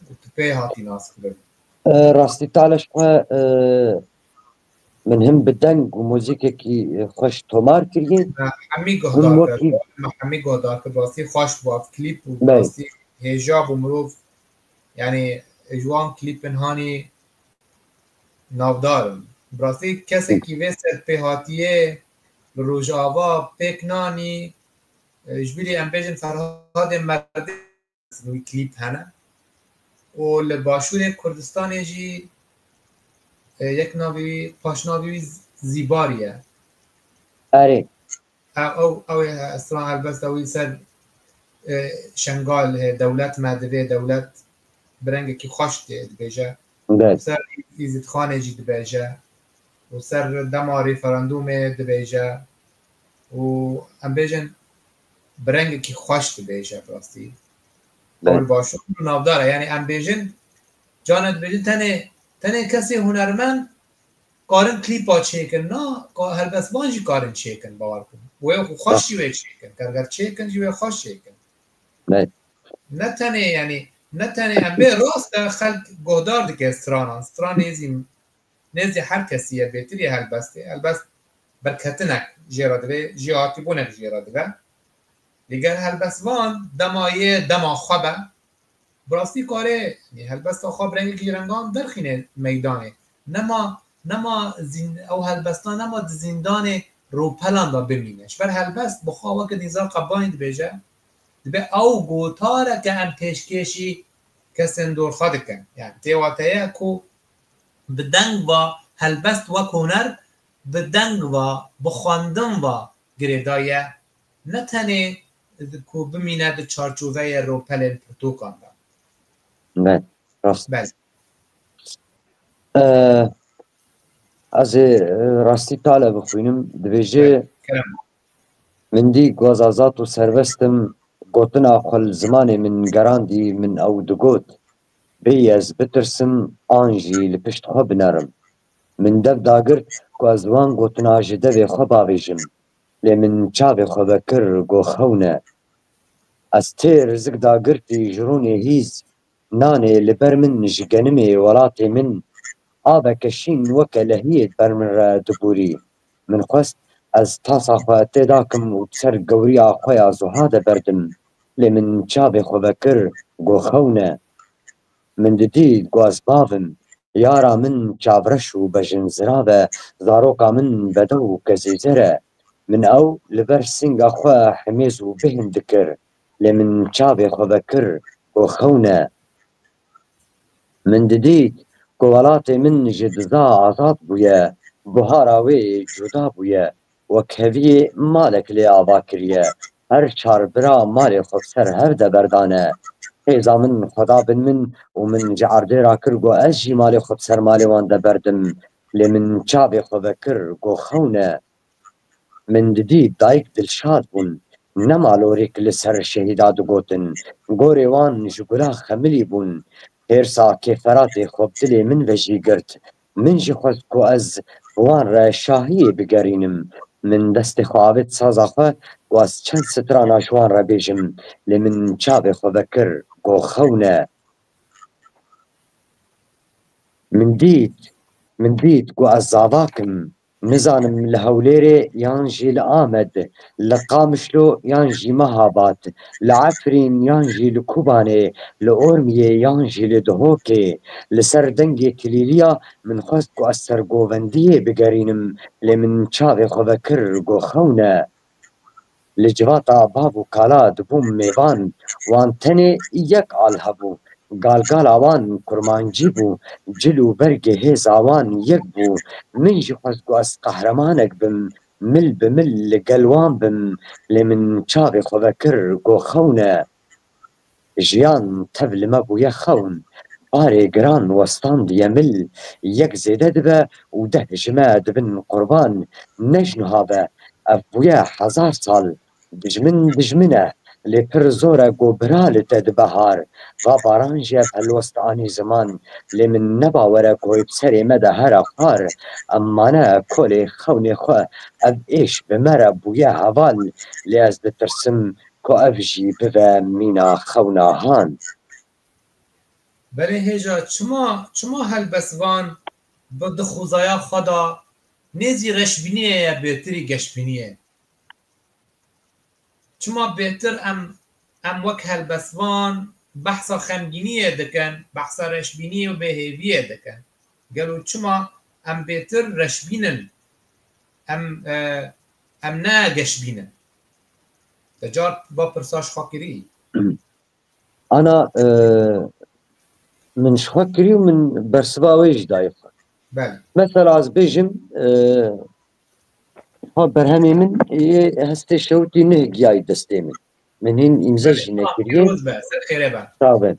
ku tu pê hatî naskirin. E, rastî tale ji xwe, e, min him bi deng û muzîkekî, e, xweş tomar kiriye. Me hemî guhdar kir. Me hemî guhdar kir. Rastî xweş bû ev klîp û rastî hêja bû mirov. Yanî ji wan klîpin hanî navdar in. Bi rastî kesekî vê serpêhatiyê li Rojava pêk nanî, e, ji bilî em bêjin Ferhadê Merdê wî klîp hene. Û li Başûrê Kurdistanê jî, e, yek navê wî, paşnavê wî Zîbarî ye. Erê. Ew, ew, ew ê stran helbesta wî ser, e, Şengal, e, dewlet me divê, dewlet bi rengekî xweş dê dibêje. Ser Îzîdxanê jî dibêje. Û ser dema referandûmê dibêje. Û em bêjin bi rengekî xweş dibêje bi rastî. Ew li Başûr navdar e. Yanî em bêjin, carna dibêjin tenê, tenê kesê hunermend karin klîpa çêkin, na, ka-, helbestvan jî karin çêkin, bawer kin. Wê xwe xweş jî wê çêkin. Ger, ger çêkin jî wê xweş çêkin. Ne tenê, yanî, ne tenê em bê rast e, xelk guhdar dike stranan. Stran nêzî, nêzî her kesî ye, bêtir ye helbestê. Helbest berketinek jê re divê, jêhatîbûnek jê re dibe. Lê ger helbestvan dema yê dema xwe be, bi rastî karê, yanî helbesta xwe bi rengekî rengan derxîne meydanê. Nema, nema zîn-, ew helbesta nema di zîndanê rûpelan de bimîne. Ji ber helbest bi xwe weke Nîzar Qebanî dibêje, dibe ew gotareke em pêşkêşî kesên dor xwe dikin. Yanî tê wateye ku bi deng ve helbest wek huner, bi deng ve, bi xwendin ve girêdayî ye. Ne tenê ku bimîne di çarçoveyê rûpelên pirtûkan de. Belê, rast. Belê. Ee, ez ê, e, rastî tale bixwînim. Dibêje, kerem. Min dî ku ez azad û serbest im, gotina xwe li zimanê min gerandî, min ew digot. Bêyî ez bitirsim an jî li pişt xwe binerim. Min dev dagirt ku ez wan gotina ji devê xwe bavêjim. Lê min çavê xwe vekir, got, xewn e. Ez têr zik dagirtî ji rûnê hîz, nanê li ber min ji genimê welatê min, aveke şîn weke lehiyê di ber min re dibûrî. Min xwest ez tasa xwe tê dakim û bi ser gewriya xwe ya zuha de berdim. Lê min çavê xwe vekir, got, xewn e. Min didît ku ez bav im. Yara min çavreş û bejinzirav e, zaroka min bedew û kezêzer e. Min ew li ber singa xwe himêz û bêhn dikir. Lê min çavê xwe vekir, got, xewn e. Min didît ku welatê min ji diza azad bûye, buhara wê cuda bûye. Wek heviyê malek lê ava kiriye. Her çar bira malê xwe bi ser hev de berdane. Hêza min xwe dabin min û min ji erdê rakir, got, ez jî malê xwe bi ser malê wan de berdim. Lê min çavê xwe vekir, got, xewn e. Min didî dayik dilşad bûn. Nema lorîk li ser şehîda digotin. Gorê wan ji gula xemilî bûn. Hêrsa kêferatê xwe bi dilê min ve jî girt. Min jî xwest ku ez bi wan re şahiyê bigerînim. Min destê xwe avêt saza xwe ku ez çend strana ji wan re bêjim. Lê min çavê xwe vekir, got, xewn e. Min dît, min dît ku ez zavak im. Nizanim li Hewlêrê yan jî li Amed, li Qamişlo yan jî Mehabad, li Efrîn yan jî li Kobanê, li Ormiyê yan jî li Duhokê. Li ser dengê kilîliya min xwest ku ez sergovendiyê bigerînim, lê min çavê xwe vekir, got, xewn e. Li civata bav û kala dibûm mêvan, wan tenê yek al hebû. Galgala wan kurmancî bû, cil û bergê hêza wan yek bû. Min jî xwest ku ez qehremanek bim, mil bi mil li gel wan bim, lê min çavê xwe vekir, got, xewn e. Jiyan tev li me bûye xewn. Barê giran westandiye mil. Yek zêde dibe û deh ji me dibin qurban. Ne ji niha be, ev bûye hezar sal. Dijmin dijmin e, lê pir zor e ku bira li te dibe har. Va baran jî ev helwest anî ziman. Lê min ne bawer e ku bi serê me de here xwar. Em mane kolê xewnê xwe. Ev êş bi me re bûye heval. Lê ez ditirsim ku ev jî bibe mîna xewna han. Belê hêja, çima, çima helbestvan bi dixwazaya xwe de nêzî reşbîniyê ye, bêtirî geşbîniyê? Çima bêtir em, em wek helbestvan behsa xemgîniyê dikin, behsa reşbîniyê û bêhêviyê dikin? Gelo çima em bêtir reşbîn in? Em, e, em ne geşbîn in? Te car va pirsa ji xwe kirî? Ana, e, min ji xwe kirî û min bersiva wê jî dayê xwe. Belê. Mesela ez bêjim, e, ha berhemê min yê hestê şewitî neh giyayî destê min. Min hîn îmze jî nekiriye. Pîroz be, ser xêre be. Sağ be.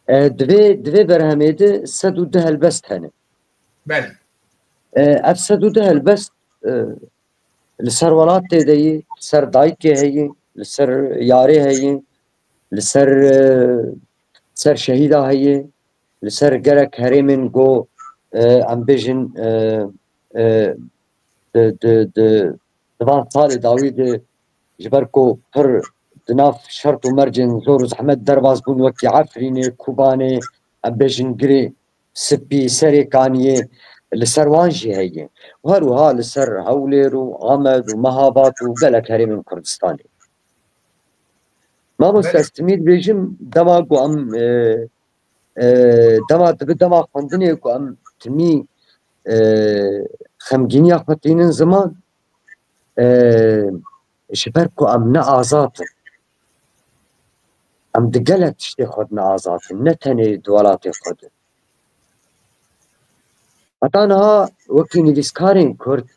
E, divê, divê berhemê de sed û deh helbest hene. Belê. E, ev sed û deh helbest, e, li ser welatê de yê, li ser dayikê heye, li ser yarê heye, li ser, e, ser şehîda heye, li ser gerek herêmên ku, e, em bêjin, e, e, di, di, di, di van salê dawî de ji ber ku pir di nav şert û mercên zor û zehmet derbas bûn, wekî Efrînê, Kobanê, em bêjin Girê Spî, Serê Kaniyê, li ser wan jî heye. Û her wiha li ser Hewlêr û Amed û Mehabad û gelek herêmên Kurdistanê. Mamoste, belê, ez timî dibêjim, dema ku em, e, e, dema dibi dema xwendinê ku em timî, e, xemgîniya xwe tînin ziman, e, ji ber ku em ne azad in. Em di gelek tiştê xwe de ne azad in, ne tenê di welatê xwe de. Heta niha wekî nivîskarên Kurd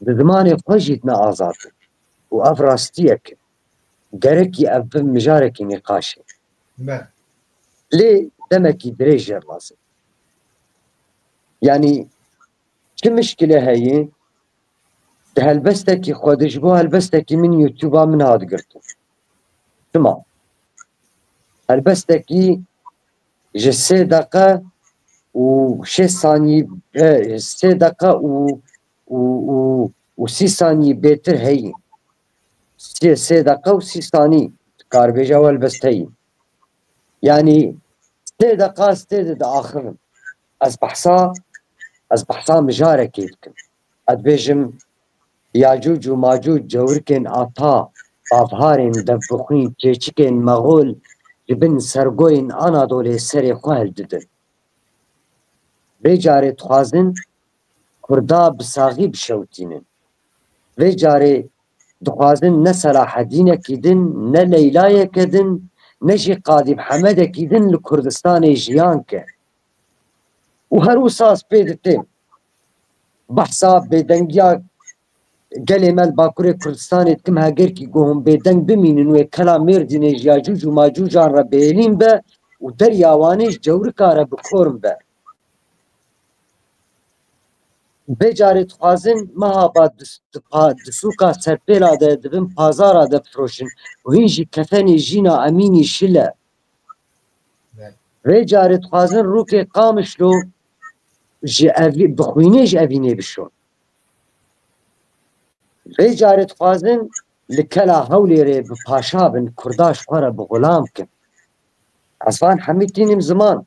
di zimanê xwe jî ne azad in. Û ev rastiyek e. Gerekî ev bi mijarekî nîqaş e. Be. Lê demekî dirêj jê re lazim. Yanî çi mişkile heye? Di helbestekî xwe de, ji bo helbestekî min YouTube-a min hat girtin. Çima? Helbestekî Ji sê deqe û şeş saniyî, e, sê deqe û, û, û, û sî saniyî bêtir heyî. Sê, sê deqe û sî sanî dikar bêje ew helbest heyî. Yanî sê deqa ez tê de diaxivim. Ez behsa, ez behsa mijarekê dikim. Ez dibêjim, Yacûc û Macûc cewrikên ata, bavharên devbixwîn, çêçikên mexol ji bin sergoyên Anadolê serê xwe hildidin. Vê carê dixwazin Kurda bi saxî bişewitînin. Vê carê dixwazin ne Selahedînekî din, ne Leylayeke din, ne jî Qadî Mihemedekî din li Kurdistanê jiyan ke. Û her wisa ez pê didêm. Behsa bêdengiya gelê me li Bakurê Kurdistanê dikim, hegerkî ku hûn bêdeng bimînin wê kela Mêrdînê ji Yacûc û Macûcan re bêlîn be û derya Wanê ji cewrika re bi korm be. Vê carê dixwazin mehaba di, di pa-, di sûka Serpêla de, di bin pazara de bifiroşin û hîn jî kefenê Jîna Emînî şile. Belê. Vê carê dixwazin rûkê Qamişlo ji evî-, bi xwînê ji evînê bişon. Vê carê dixwazin li kela Hewlêrê bi paşa bin, Kurda ji xwe re bi xulam kin. Ez van hemî tînim ziman.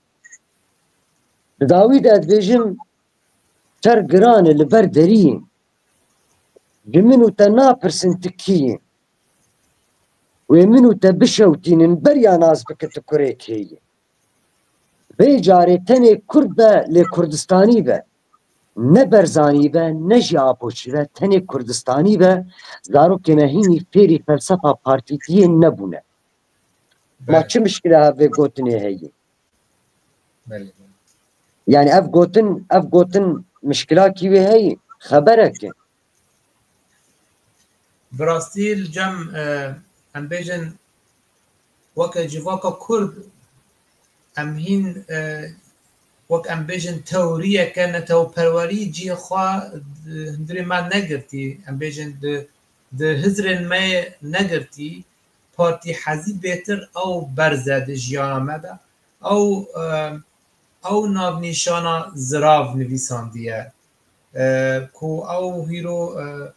Di dawî de ez dibêjim, şer giran e li ber deriyê. Ji min û te napirsin tu kî yî. Wê min û te bişewtînin beriya nas bike tu kurê kê yî. Vê carê tenê Kurd be, lê Kurdistanî be. Ne Berzanî be, ne jî Apoçî be, tenê Kurdistanî be, zarokê me hînî fêrî felsefa partîtiyê nebûne. Ma Belê. Çi mişkile hev vê gotinê heye? Belê. Yani ev gotin, ev gotin mişkilakî wê heye, xeberek e. Bi rastî li cem, e, em bêjin weke civaka Kurd, em hîn, e, wek em bêjin teoriyeke netewperwerî cihê xwe di hundirê me negirtî, em bêjin di, di hizrên me yê negirtî, partîhezî bêtir ew berz e di jiyana me de. Ew, e, ew navnîşana zirav nivîsandiye, e, ku ew hîro, e,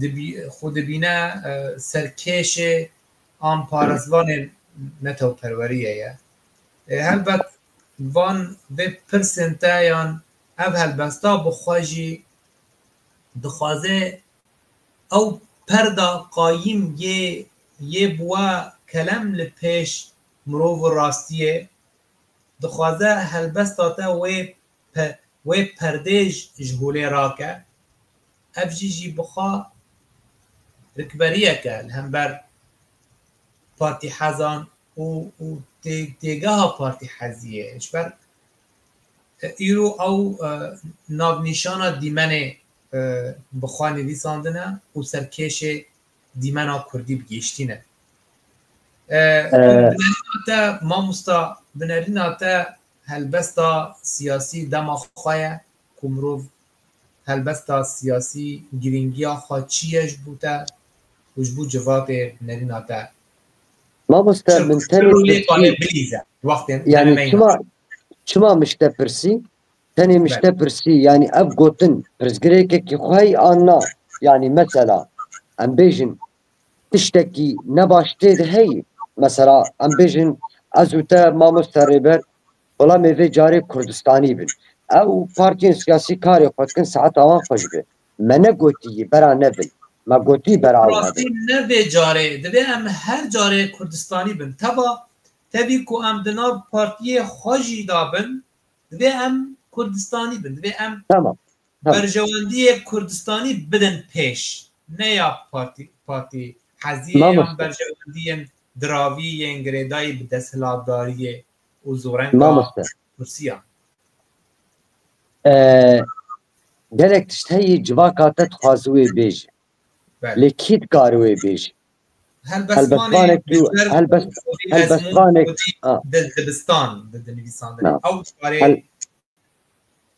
dibî-, xwe dibîne, e, serkêşê an parezvanên netewperweriyê ye. E, helbet van vê pirsên te yan ev helbesta bi xwe jî dixwaze ew perda qayîm yê, yê bi we kelem li pêş mirov û rastiyê, dixwaze helbesta te wê pe-, wê perdê ji, ji holê rake. Ev jî jî bi xwe rikberiyeke li hember partîhezan û, û tê-, têgeha partîheziyê. Ji ber, e, îro ew, e, navnîşana dîmenê, e, bi xwe nivîsandine û serkêşê dîmena kurdî bi giştî ne. E, E, bi nerîna te, mamosta, bi nerîna te helbesta siyasî dema xwe ye ku mirov helbesta siyasî girîngiya xwe çi ye ji bo te û ji bo civatê bi nerîna te? Mamoste, çi, min çi tenê rolê pirsî, kare bilîze wextên yani, tenê me çima, çima mişte pirsî? Tenê mişte Belê. Pirsî, yani ev gotin, pirsgirêkekî xwe heyî an na? Yani mesela, em bêjin, tiştekî nebaş tê de heyî. Mesela, em bêjin, ez û te, mamoste Rêber, wela me vê carê Kurdistanî bin. Ew partiyên siyasî karê xwe dikin, saeta wan xweş be. Me negotî bera ne bin. Me gotî bera ew Rastî hebin. Ne vê carê, divê em her carê Kurdistanî bin. Teva, tevî ku em di nav partiyê xwe jî de bin, divê em Kurdistanî bin. Divê em Tamam. Tamam. Berjewendiyê Kurdistanî bidin pêş. Ne ya partî, partî heziyê yan Mamoste. Berjewendiyên diravî yên girêdayî bi desthilatdariyê û zorenga Mamoste. Kursiyan. Ee, gelek tişt heyî civaka te dixwaze wê bêje. Belê. Lê kî dikare wê bêje? Helbestvanê Helbestvanek û, bizber helbest-, û xwedî helbestvanek, ezmûn xwedî ha. Di dibistan di dinivîsandinê. Ha. Ew dikare, Hel-,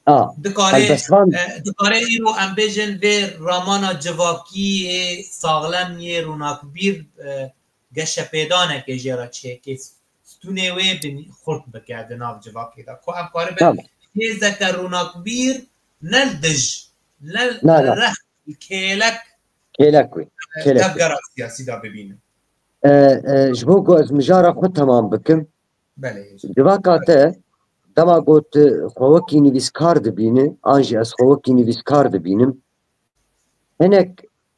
ha. Dikare, Helbestvan. E, dikare îro em bêjin vê ramana civakî yê saxlem yê ronakbîr, e, geşepêdaneke jê re çêkê. tunê wê bin xurt bike di nav civakê de. Ku em karibe Tamam. hêzeke ronakbîr ne li dij, ne Na, na. reh, li kêlek, Kêlek wî. Kêlek wî. tevgera siyasî de bibînin. E, e, ji bo ku ez mijara xwe temam bikim, Belê. Civaka te dema ku tu xwe wekî nivîskar dibînî, an jî ez xwe wekî nivîskar dibînim, hinek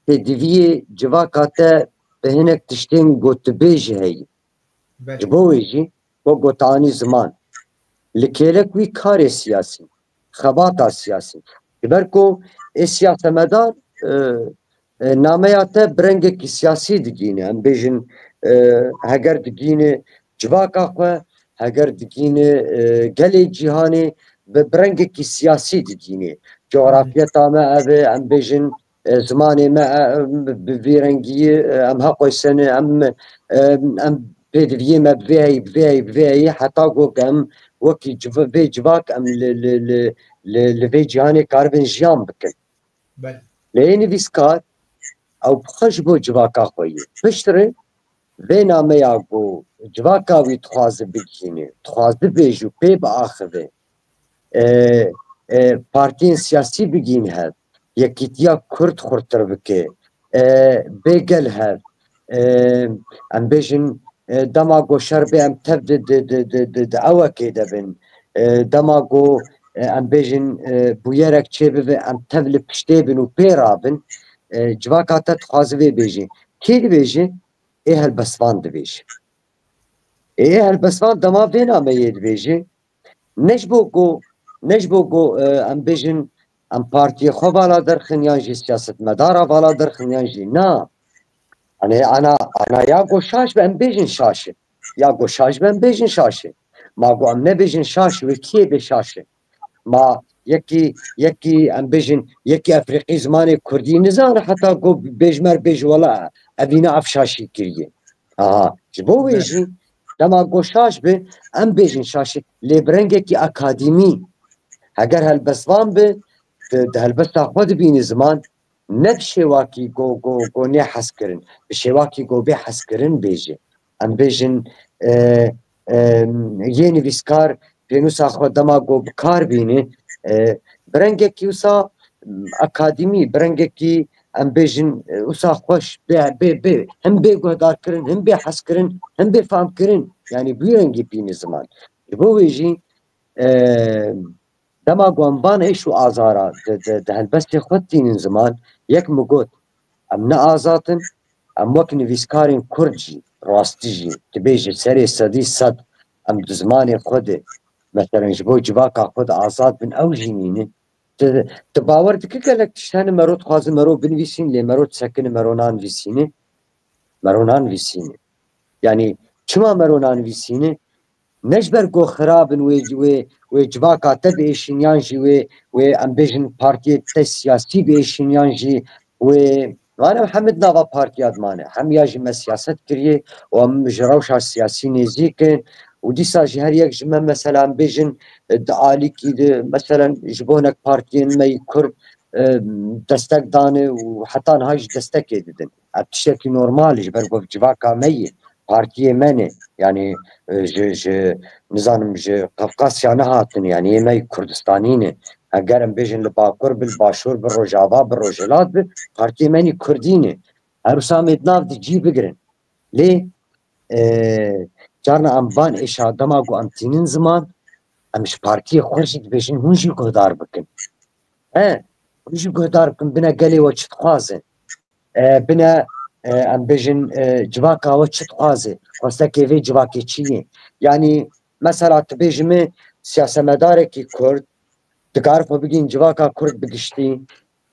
pêdiviyê civaka te bi hinek tiştên gotibê jî heye. Belê. Ji bo wê jî, wek gotanî ziman, li kêlek wî karê siyasî, xebata siyasî. Ji ber ku ê siyasemedar, e, e, nameya te bi rengekî siyasî digîne. Em bêjin, e, heger digîne civaka xwe, heger digîne, e, gelê cîhanê, bi, bi rengekî siyasî digîne. Coğrafyeta me ev e, em bêjin, e, zimanê me, e, em bi vî rengiyê, e, em heqoysene, em, e, em pêdiviyê me bi vê heyî, bi vê heyî, bi vê heyî, heta ku em wekî civ-, vê civak em li, li, li, li, li vê cîhanê karibin jiyan bikin. Belê. Lê yê nivîskar, ew bi xwe ji bo civaka xwe ye. Piştre vê nameya ku civaka wî dixwaze bigihîne, dixwaze bêje û pê biaxive, e, e, partiyên siyasî bigihîne hev, yekîtiya Kurd xurtir bike, e, bê gel hev, e, em bêjin, e, dema ku şer bê em tev di, di, di, di, di, di ewekê de bin, e, dema ku, e, em bêjin, e, bûyerek çêbibe em tev li piştê bin û pê rabin, e, civaka te dixwaze vê bêje. Kê dibêje? Ê helbestvan dibêje. Ê helbestvan dema vê nameyê dibêje, ne ji bo ku, ne ji bo ku, e, em bêjin, em partiyê xwe vala derxin, yan jî siyasetmedara vala derxin, yan jî na. Hani ana, ana ya ku şaş be, em bêjin şaş e. Ya ku şaş be, em bêjin şaş e. Ma ku em nebêjin şaş, wê kê bê şaş e? Ma yekî, yekî, em bêjin, yekî Efrîqî zimanê Kurdî nizane, heta ku bêjmer bêje, wela evîna ev şaşî kiriye. Aha, ji bo wê Belê. jî dema ku şaş be, em bêjin şaş e, lê bi rengekî akademî. Heger helbestvan be, di, di helbesta xwe dibîne ziman, ne bi şêwakî ku, ku, ku nê hezkirin, bi şêwakî ku bê hezkirin bêje. Em bêjin, e, e, yê nivîskar pênûsa xwe dema ku bi kar bîne, e, bi rengekî wisa akademî, bi rengekî em bêjin, e, wisa xweş, bê, bê, bê, him bê guhdarkirin, him bê hezkirin, him bê famkirin. Yanî bi wî rengî bîne ziman. Ji bo wê jî, e, dema ku em van êş û azara di, di, di helbestê xwe tînin ziman, yek min got, em ne azad in, em wek nivîskarên Kurd jî, rastî jî, dibêje serê sedî sed, em di zimanê xwe de, meselen, ji bo civaka xwe de azad bin, ew jî nînin. Tu, tu bawer dikî gelek tişt hene mero dixwazin mero binivîsîn, lê mero disekine mero nanivîsîne? Mero nanivîsîne. Yanî çima mero nanivîsîne? Ne ji ber ku xirab in wê, wê, wê civaka te biêşin, yan jî wê, wê em bêjin partiyê te siyasî biêşin, yan jî wê, wan em hemî di nava partiya dimane. Hemiya jî me siyaset kiriye û em ji rewşa siyasî nêzîk in û dîsa jî her yek ji me, mesela, em bêjin, di alîkî de, meselen, ji bo hinek partiyên me yî Kurd, e, destek dane û heta niha jî destekê didin. Ev tiştekî normal e, ji ber ku civaka me ye, partiyê me ne. Yanî, e, ji, ji, nizanim, ji Qafqasya nehatin, yanî yê me yî Kurdistanî ne. Heger em bêjin li Bakur bi, li Başûr bi, Rojava bi, Rojhilat bi, partiyê me nî Kurdî ne. Her wisa em ê di nav de cî bigirin. Lê, e, carna em van êşa dema ku em tînin ziman, em ji partiyê xwe jî dibêjin, hûn jî guhdar bikin. He, hûn jî guhdar bikin, bine gelê we çi dixwaze. E, bine, e, em bêjin, e, civaka we çi dixwaze, xwestekê vê civakê çi ye? Yanî, mesela, tu bêjî min siyasemedarekî Kurd, dikare xwe bigihîn civaka Kurd bi giştî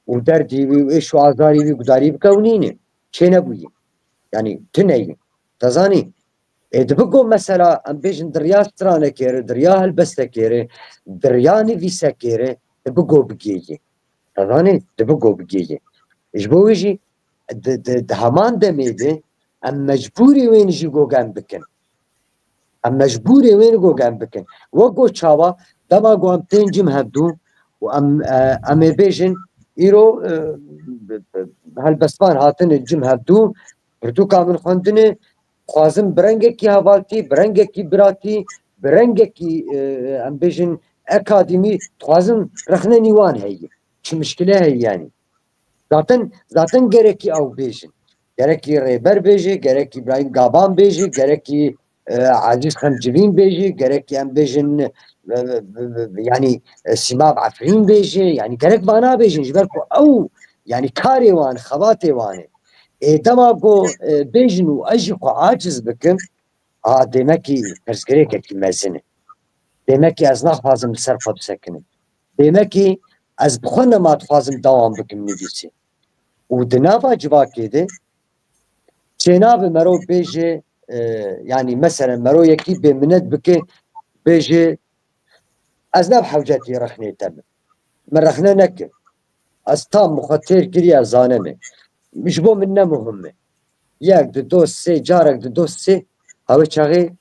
û derdî wî û êş û azarî wî gudarî bike û nîne. Çênebûyî. Yanî, tune yî. Te zanî? Ê, di bigo mesela, em bêjin di riya stranekê re, di riya helbestekê re, di riya nivîsekê re, di bigo bigihî. Te zanî? Di bigo bigihî. Ji bo wî jî di, di, di heman demê de em mecbûrê wê jî gogen bikin. Em mecbûrê wê gogen bikin. Wek go çawa, dema ku em tên cim hevdû û em, e, em ê bêjin, îro, e, helbestvan hatine cim hevdû, pirtûka min xwendine, dixwazin bi rengekî hevaltî, bi rengekî biratî, bi rengekî, e, em bêjin, akademî, dixwazin rexnenî wan heye. Çi mişkile heye yanî? Zaten, zaten gerekî ew bêjin. Gerekî Rêber bêje, gerekî Îbrahîm Gaban bêje, gerekî, e, Ezîz Xemcivîn bêje, gerekî em bêjin, e, e, e, yanî, e, Sîmav Efrîn bêje, yanî gerek vana bêjin, ji ber ku ew, yanî karê wan, xebatê wan e. Ê dema ku, e, bêjin û ez jî xwe aciz bikim, a, demekî pirsgirêkekî mezin e. Demekî ez naxwazim li ser xwe bisekinim. Demekî ez bi xwe nema dixwazim dewam bikim nivîsê. Û di nava civakê de çênabe mero bêje, e, yanî meselen mero yekî bêminet bike, bêje, ez ne bi hewcetî rexnê te me. Min rexne nekir. Ez tam min xwe têr kiriye, ez zanime. Ji bo min ne muhim e. Yek, di, do, sê, carek, di, do, sê, ew çaxê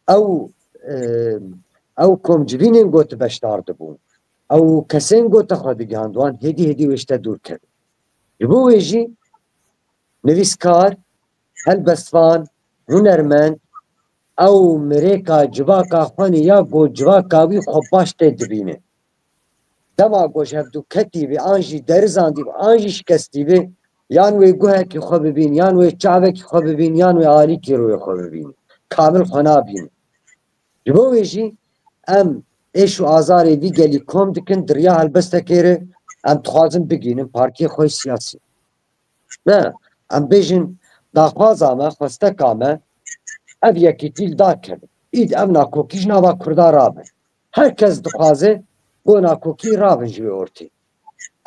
ew, e, ew komcivînên got beşdar dibûn. Ew kesên got te xwe digihand, wan hêdî hêdî wê ji te dûr kevin. Ji bo wê jî nivîskar, helbestvan, hunermend, ew mirêka civaka xwe ne ya ku civaka wî xwe baş tê dibîne. Dema ku ji hevdû ketî bî, an jî derizandî bî, an jî şikestî bî, yan wê guhekî xwe bibîn, yan wê çavekî xwe bibîn, yan wê alîkî rûyê xwe bibîn. Kamil xwe nabîn. Ji bo wê jî em êş û azarê vî gelî kom dikin, di riya helbestekê re em dixwazin bigihînin partiyê xwe yê siyasî. Ne, em bêjin daxwaza me, xwesteka me, ev yekîtî li dar kevin. Îd ev nakokî ji nava Kurda rabin. Her kes dixwaze ku nakokî rabin ji wê ortê.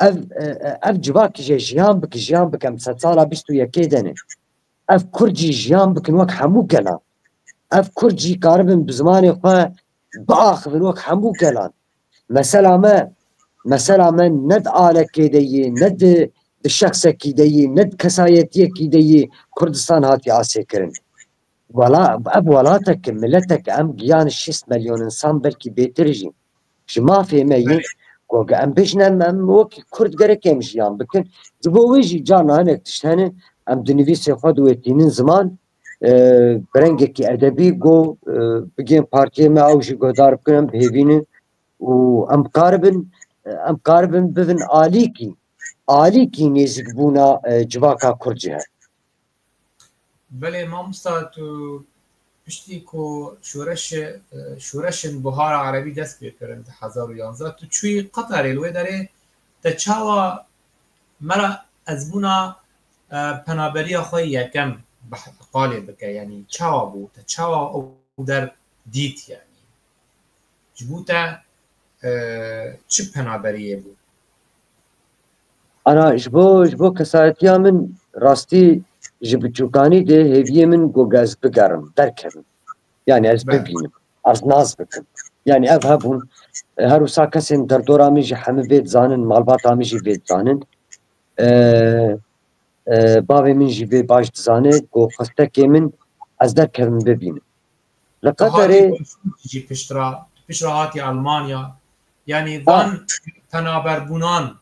Ev, e, e, ev civakî jê jiyan bike, jiyan bike, em sedsala bîst û yekê de ne. Ev Kurd jî jiyan bikin wek hemû gelan. Ev Kurd jî karibin bi zimanê xwe biaxivin wek hemû gelan. Mesela me, mesela me ne di alekê de yê, ne di, di şexsekî de yê, ne di kesayetiyekî de yê Kurdistan hatiye asê kirin. Wela, ev welatek e, miletek e, em giyan şêst milyon insan belkî bêtir jî. Ji mafê me yê, Belê. Ku em bêjin em, em wekî Kurd gerek em jiyan bikin. Ji bo wê jî carna hinek tişt hene, em di nivîsê xwe diwêtînin ziman, e, bi rengekî edebî ku, e, bigên partiyê me ew jî guhdar bikin, em bihêvînin û em karibin, em karibin bibin alîkî, alîkî nêzîkbûna, e, civaka Kurd ji hev. Belê mamosta, tu piştî ku şoreşi, e, şoreşên buhara erebî dest pê kirin di hezar û yanzdeh, tu çûyî Qeterê, li wê derê te çawa mera ezmûna, e, penaberiya xwe yekem beh-, qalê bike, yanî çawa bû, te çawa ew der dît, yanî ji bo te, e, çi penaberiyê bû? Ana, ji bo, ji bo kesayetiya min rastî ji biçûkanî de hêviyê min ku ez bigerim, derkevim. Yani ez Be. bibînim, ez nas bikim. Yani ev hebûn, e, her wisa kesên derdora min jî hemî vê dizanin, malbata min jî vê dizanin. E, e, bavê min jî vê baş dizane ku xwestekê min ez derkevim bibînim. Li Tu hatî Qeterê Komşu jî piştre, tu piştre hatî Almanya. Yani Ha. van penaberbûnan,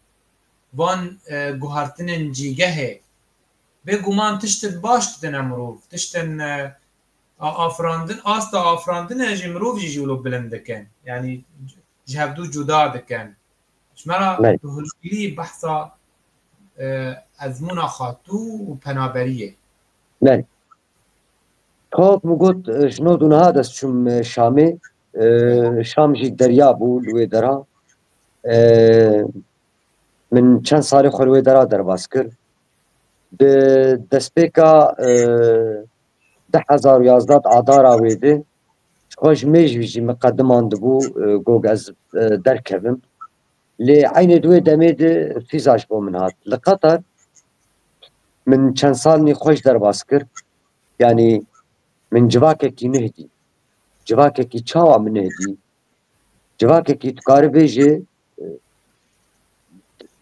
van, e, guhertinên cîgehê, bêguman tiştin baş didine mirov, tiştin, e, a-, afirandin, asta afirandine jî mirov jî ji wilo bilind dikin. Yani ji hevdû cuda dikin. Ji me re Belê. tu hûrgilî behsa, e, ezmûna xatû û penaberiyê. Belê. Xwe min got, e, ji nod û niha dest çûm, e, Şamê. E, Şam jî derya bû li wê dera. E, min çend salê xwe li wê dera derbas kir. Di destpêka, e, du hezar û yazdeh di adara wê de, ji xwe ji mêj jî min qediman dibû, e, got ez, e, derkevim. Lê eynê di wê demê de fîza ji bo min hat. Li Qeter min çend salnî xwe ji derbas kir. Yanî min civakekî nuh dî. Civakekî çawa min nuh dî? Civakekî tu karî bêjî, e,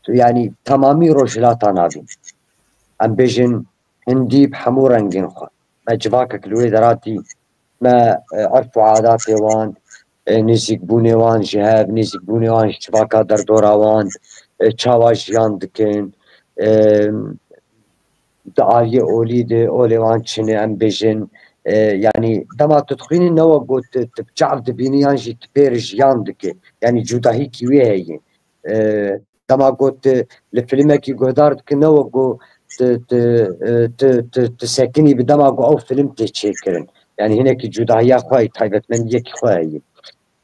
yanî temamî Rojhilata Navîn. Em bêjin hindî bi hemû rengên xwe. Me civakek li wê dera dî. Me, e, erf û adatê wan, e, nêzîkbûnê wan ji hev, nêzîkbûnê wan ji civaka derdora wan, e, çawa jiyan dikin, e, di aliyê olî de olê wan çi ne, em bêjin, E, yanî dema tu dixwînî ne wek got tu, tu bi çav dibînî yan jî tu pêr jiyan dike. Yanî cudahîkî wê heye. E, dema got tu li filmekî guhdar dike ne wek got tu, tu, e, tu, tu, tu sekinî bi dema got ew film tê çêkirin. Yanî hinekî cudahiya xwe, taybetmendiyekî xwe heye.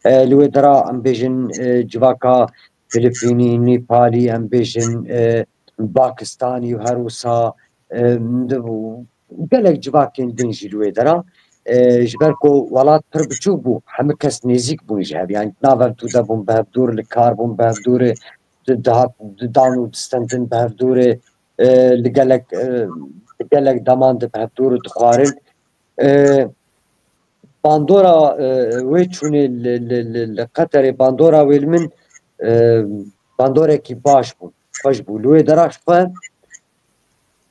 E, li wê dera em bêjin, e, civaka Filipînî, Nîpalî, em bêjin, e, Pakistanî û her wisa, e, di-, gelek civakên din jî li wê dera. E, ji ber ku welat pir biçûk bû, hemû kes nêzîk bûn ji hev. Yanî di nav ev dû de bûn bi hev dûr, li kar bûn bi hev dûrê, di, dihat, didan û distendin bi hev dûrê, e, li gelek, e, li gelek deman de bi hev dûr dixwarin. E, bandora, e, wê çûnê li, li, li, li Qeterê, bandora wê li min, e, bandorekî baş bû, xweş bû. Li wê dera ji xwe,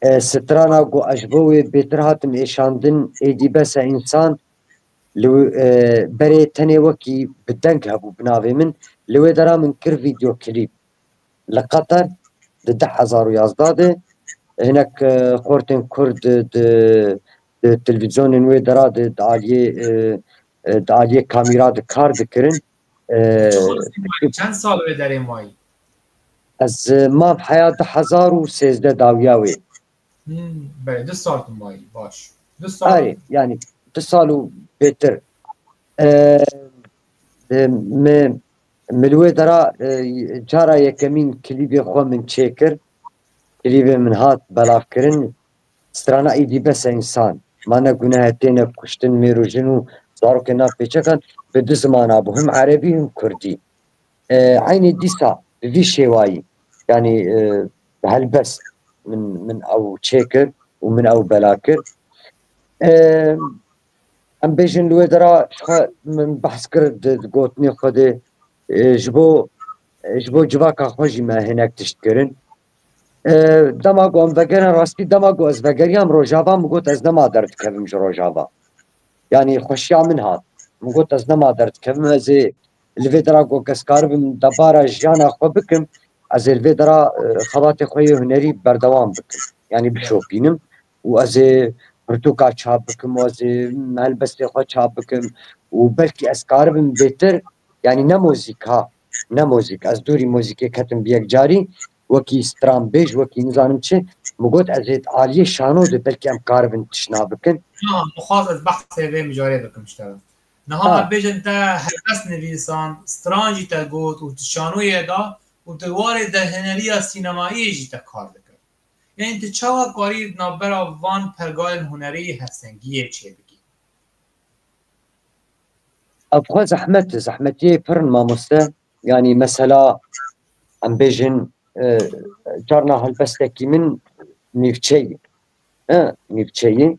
e, strana ku ez ji bo wê bêtir hatim êşandin, êdî bes e însan, li wê, e, berê tenê wekî bi deng hebû bi navê min, li wê dera min kir vîdeo klîp. Li Qeter di du hezar û yazdeh de hinek, e, xortên Kurd di, di, di televîzyonên wê dera di, di aliyê, e, e, di aliyê kamîra di kar dikirin. E, Çend sal wê derê mayî? Ez, e, mam heya du hezar û sêzdeh dawiya wê. Hmm, belê, du sal tu mayî, baş. Du sal. Erê, yanî du sal û bêtir. E, e, me, me li wê dera, e, cara yekemîn klîbê xwe min çêkir. Klîbê min hat belavkirin. Strana êdî bes e însan. Ma ne guneh e, têne kuştin mêr û jin û zarokên nav pêçekan, bi du zimana bû, him erebî him kurdî. E, eynî dîsa bi vî şêwayî, yanî, e, bi helbest min, min ew çêkir û min ew bela kir. E, em bêjin li wê dera ji xwe min behs kir di, di gotinê xwe de, e, ji bo, e, ji bo civaka xwe jî me hinek tişt kirin. E, dema ku em vegerin, rastî dema ku ez vegeriyam Rojava, min got ez nema derdikevim ji Rojava. Yanî xweşiya min hat. Min got ez nema derdikevim, ez ê li vê dera ku ez karibim debara jiyana xwe bikim, ez ê li vê dera, e, xebatê xwe yê hunerî berdewam bikim. Yanî bişopînim û ez ê pirtûka çap bikim û ez ê helbestê xwe çap bikim û belkî ez karibim bêtir, yanî ne muzîk ha, ne muzîk. Ez dûrî muzîkê ketim bi yek carî, wekî stranbêj, wekî nizanim çi, min got ez ê di aliyê şano de belkî em karibin tişna bikin. Ha, dixwaz ez behsê vê mijarê bikim ji te re. Niha Ha. me bêjin te helbest nivîsan, stran jî te got û tu şanoyê da û tu warê derhêneriya sînemayiyê jî te kar dikir. Yanî tu çawa karî di navbera van pergalên hunerî hevsengiyê çêbikî? Ev xwe zehmet, zehmetiyê pir in mamoste. Yanî mesela em bêjin, e, carna helbestekî min nîvçeyî. E, nîvçeyî.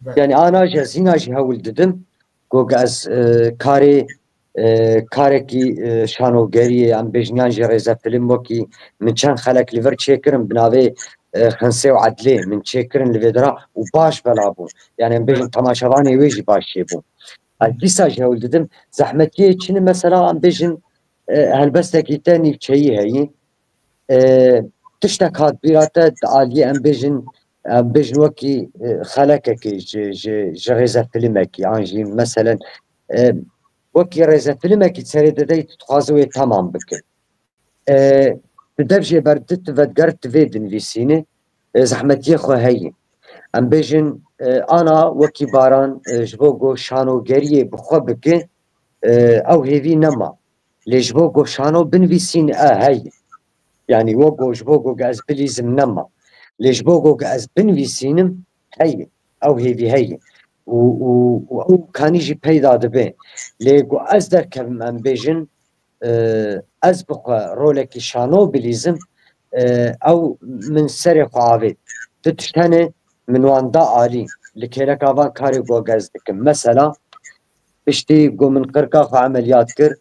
Belê. Yanî ana jî ez hîna jî hewl didim. Ku ez, e, karê, e, karekî, e, şanogeriyê, em bêjin yan jî rêzefîlm wekî min çend xelek li vir çêkirin bi navê, e, Xensê û Edlê min çêkirin li vê dira û baş bela bû. Yanî em bêjin temaşevanê wê jî baş çêbû. Ez dîsa jî hewl didim. Zehmetiyê çi ne mesela em bêjin, e, helbestekî te nîvçeyî heyî. E, tiştek hat bîra te di aliyê em bêjin, em bêjin wekî, e, xelekekê ji, ji, ji rêzefîlmekî an jî meselen, e, wekî rêzefîlmekî serê dedeyî tu dixwaze wê temam bike. E, tu dev jê ber di tu vediger tu vê dinivîsînî, e, zehmetiyê xwe heyî. Em bêjin, e, ana wekî Baran, e, ji bo ku şanogeriyê bi xwe bike, e, ew hêvî nema. Lê ji bo ku şano binivîsîn e heyî. Yanî wek ku ji bo ku ez bilîzim nema. Lê ji bo ku ez binivîsînim heyî. Ew hêvî heyî. Û, û, û ew kanî jî peyda dibe. Lê ku ez derkevim em bêjin, e, ez bi xwe rolekî şano bilîzim, e, ew min serê xwe avêt. Du tişt hene min wan da alî. Li kêleka van karê ku ez dikim. Mesela, piştî ku min qirka xwe emeliyat kir,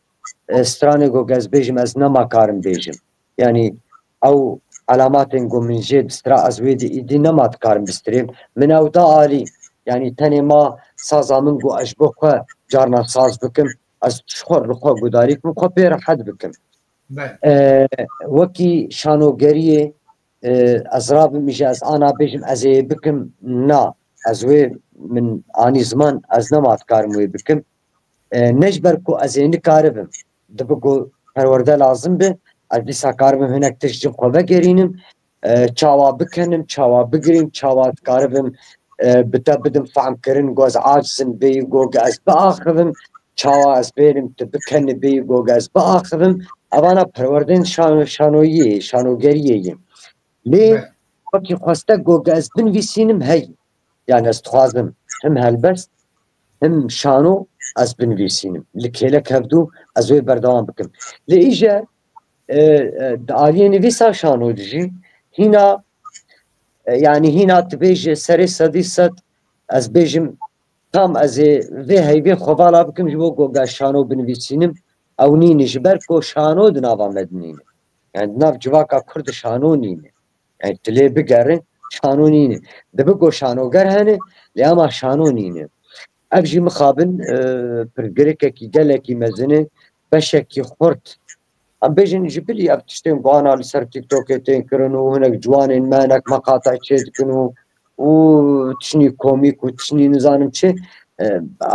e, stranê ku ez bêjim, ez nema karim bêjim. Yanî ew elamatên ku min jê distira, ez wê di îdî nema dikarim bistirêm. Min ew da alî. Yanî tenê ma saza min ku ez ji bo xwe carna saz bikim, ez ji xwe li xwe gudarî bikim, xwe pê rehet bikim. Belê. E, wekî şanogeriyê, e, ez rabim îja ez ana bêjim, ez ê bikim, na. ez wê min anî ziman, ez nema dikarim wê bikim. E, ne ji ber ku ez ê nikaribim. Dibe ku perwerde lazim be, ez dîsa karibim hinek tişt ji xwe vegerînim. E, çawa bikenim, çawa bigirîm, çawa dikaribim, e, bi te bidim fehm kirin, ku ez acizim bêyî, ku ez biaxivim, çawa ez bêrim tu bikenibêyî, ku ez biaxivim. Evana perwerdên şano-, şanoyiyê, şanogeriyê ye. Lê wekî xwestek ku ez binivîsînim heyî. Yani ez dixwazim him helbest, him şano ez binivîsînim. Li kêlek hevdû ez wê berdewam bikim. Lê îje, e, e, di aliyê nivîsa şano de jî hîna, e, yani hîna tu bêje serê sedî sed, ez bêjim tam ez ê vê heyvê xwe vala bikim ji bo ku ez şano binivîsînim, ew nîne, ji ber ku şano di nava me de nîne. Yani di nav civaka Kurd de şano nîne. Yani tu lê bigerin, şano nîne. Dibe ku şanoger hene, lê ama şano nîne. Ev jî mixabin, e, pirsgirêkekî gelekî mezin e, beşekî xurt. Em bêjin ji bilî ev tiştên ku ana li ser TikTokê tên kirin û hinek ciwanên me hinek meqate çê dikin û, û tiştî komîk û tiştî nizanim çi, e,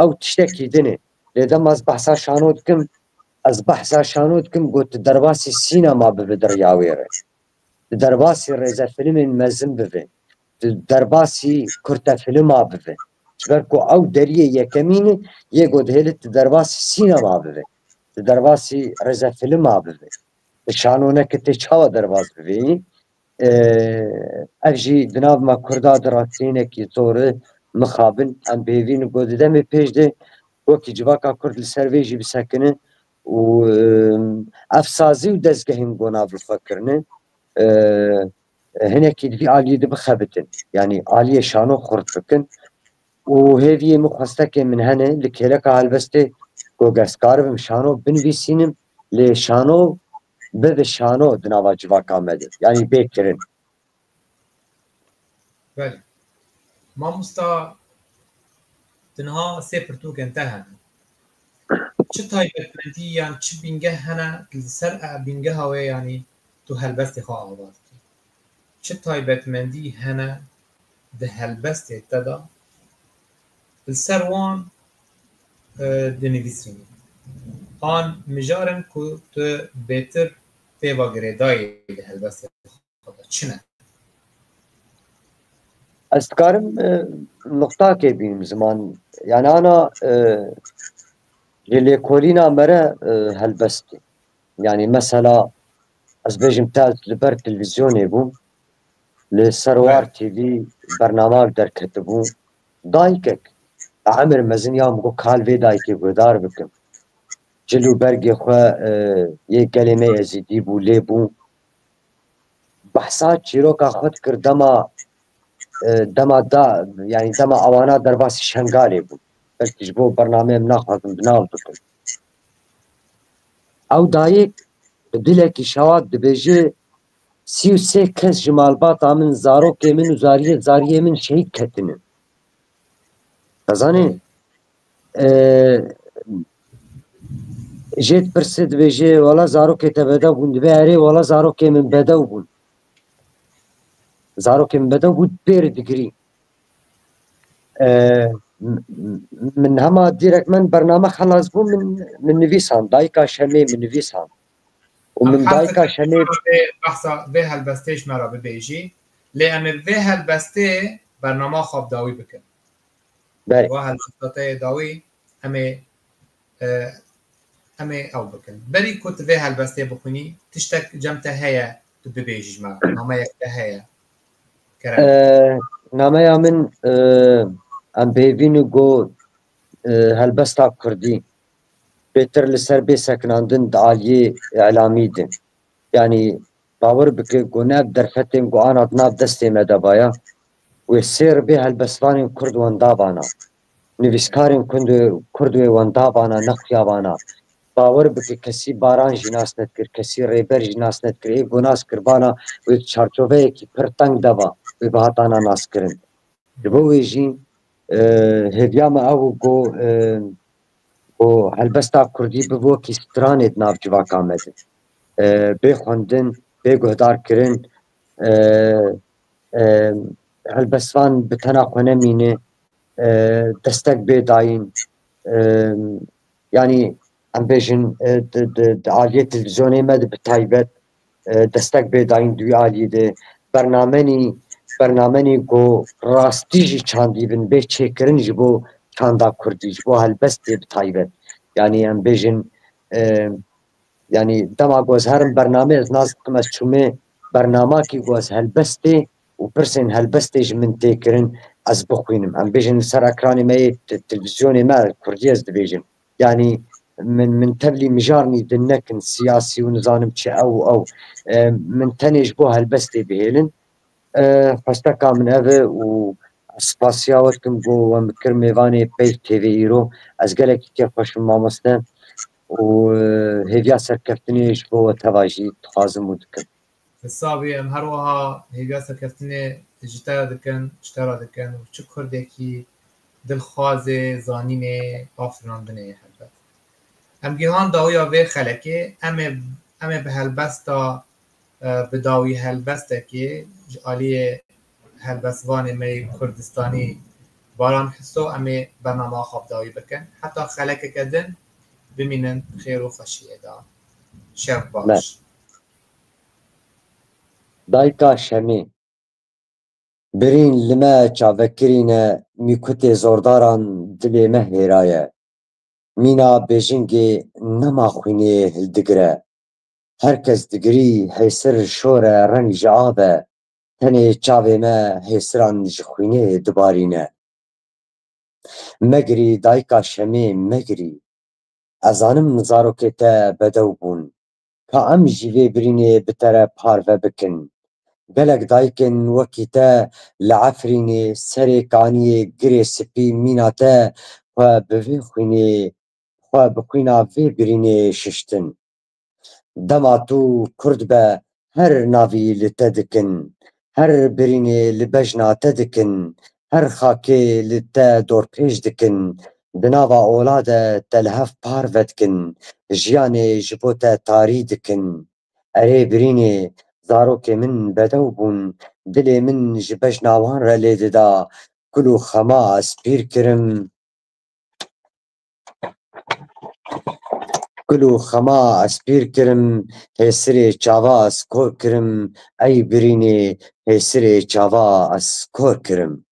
ew tiştekî din e. Lê dema ez behsa şano dikim, ez behsa şano dikim, ku tu derbasî sînema bibe di riya wê re. Tu derbasî rêzefilmên mezin bibe. Tu derbasî kurtefilma bibe. Ji ber ku ew deriyê yekemîn e, yê ku dihêle tu derbasî sînema bibe. Tu derbasî rêzefilma bibe. Tu şano neke tê çawa derbas bibî? E, ev jî di nav me Kurda di rastînekî zor e, mixabin, em bêvîn ku di demê pêş de wekî civaka Kurd li ser vê jî bisekinin û, e, ev sazî û dezgehên ku nav li xwe kirine, e, hinekî di vî aliyê de bixebitin. Yanî aliyê şano xurt bikin. Û hêviyê min, xwestekê min hene li kêleka helbestê ku ez karibim şano binivîsînim, lê şano bibe şano di nava civaka me de. Yanî bê kirin. Belê. Mamosta, di niha sê pirtûkên te hene. Çi taybetmendî yan çi bingeh hene li ser e bîngeha wê, yanî tu helbestê xwe ava dikî? Çi taybetmendî hene di helbestê te de li ser wan, e, dinivîsînî? An mijar in ku tu bêtir pê ve girêdayî di helbestê xwe de? Çi ne? Ez dikarim, e, nuqtakê bînim ziman. Yani ana, e, ji lêkolîna me re, e, helbestê. Yani mesela ez bêjim te, ez li ber televîzyonê bûm. Li ser War T V bernama derketibû. Dayikek, emir mezin ya min got, kal vê dayikê guhdar bikim. Cil û bergê xwe, e, yê gelê me Ezîdî bû, lê bû. Behsa çîroka xwe dikir dema, e, dema da, yani dema ewana derbasî Şengalê bûn. Belkî ji bo bernameyê em naxwazin bi nav bikin. Ew dayik bi dilekî şewat dibêje, sî û sê kes ji malbata min, zarokê min û zariyê zariyê min şehîd ketine. Dizanî, e, jê dipirse dibêje, wela zarokê te bedew bûn, dibê erê, wela zarokê min bedew bûn. Zarokê min bedew bû, pêr digirî. E, m-, m-, min hema dîrek min bername xelas bû, min, min nivîsand, dayika Şemê min nivîsand. Û min dayika Şemê vê behsa vê helbestê ji me re bibêjî, lê em ê vê helbestê bernama xwe bi dawî bikin. Belê. Wa helbesta te yê dawî em ê, e, em ê ew bikin. Berî ku tu vê helbestê bixwînî, tiştek cem te heye tu bibêjî ji me re? Nameyek te heye? Kerem. E, nameya min, e, em bêvîn û got, e, helbesta kurdî bêtir li ser bê sekinandin di aliyê îlamî de. Yanî bawer bike ku ne ev derfetên ku ana di nav destê me de baya, wê sêr bê helbestvanên kurd wenda vana. Nivîskarên kurd, kurd wê wenda vana, nexuya vana. Bawer bike kesî Baran jî nas nedikir, kesî Rêber jî nas nedikir. Ê ku nas kiribana wê di çarçoveyekî pir teng de va, wê bihatana naskirin. Ji bo wê jî, e, hêviya me ew ku, e, ku helbesta kurdî bibe wekî stranê di nav civaka me de. E, bê xwendin, bê guhdarkirin, e, e, helbestvan bi tena xwe nemîne, e, destek bê dayîn. E, yanî em bêjin, e, di, di, di aliyê televîzyonê me de bi taybet, e, destek bê dayîn di wî aliyê de. Bernamenî, bernamenî ku rastî jî çandî bin bê çêkirin ji bo çanda kurdî, ji bo helbestê bi taybet. Yanî em bêjin, e, yanî dema ku ez herim bernameyê, ez nas dikim, ez çûmê bernamakî ku ez helbestê û pirsên helbestê ji min tê kirin, ez bixwînim. Em bêjin li ser ekranê me yê te-, televîzyonê me kurdî ez dibêjim. Yanî min, min tevlî mijarnî din nekin siyasî û nizanim çi ew û ew. E, min tenê ji bo helbestê bihêlin. E, xwesteka min ev e û spasiya we dikim ku we min kir mêvanê Peyv T V îro. Ez gelekî kêfxweş im mamoste û, e, hêviya serkeftinê ji bo we teva jî dixwazim û dikim. Sabî, em her wiha hêviya serkeftinê ji te re dikin, ji te re dikin û çi kurdekî dilxwazê zanînê a firandinê ye helbet. Em gihan dawiya vê xelekê, em ê, em ê bi helbesta, e, bi dawî helbestekê ji aliyê helbestvanê me yê Kurdistanî Baran Hiso em ê bernama xwe bi dawî bikin. Heta xelekeke din bimînin xêr û xweşiyê de. Şev baş. Dayika Şemê. Birîn li me çavekirîne, mîkutê zordaran dilê me hêraye. Mîna bêjingê nema xwînê hildigire. Her kes digirî hêsir şor e, reng ji av e. Tenê çavê me hêsiran ji xwînê dibarîne. Megirî dayika Şemê, megirî. Ez zanim zarokê te bedew bûn. Ka em jî vê birînê bi te re parve bikin. Gelek dayikên wekî te li Efrînê serê kaniyê girê spî mîna te xwe bi vê xwînê, xwe bi xwîna vê birînê şiştin. Dema tu kurd be, her navî li te dikin, her birînê li bejna te dikin, her xakê li te dorpêç dikin, di nava ola de te li hev parve dikin, jiyanê ji bo te tarî dikin. Erê birînê, zarokê min bedew bûn, dilê min ji bejna wan re lê dida, kul û xema ez pîr kirim. Kul û xema ez pîr kirim, hêsirê çava ez kor kirim, ey birînê, hêsirê çava ez kor kirim.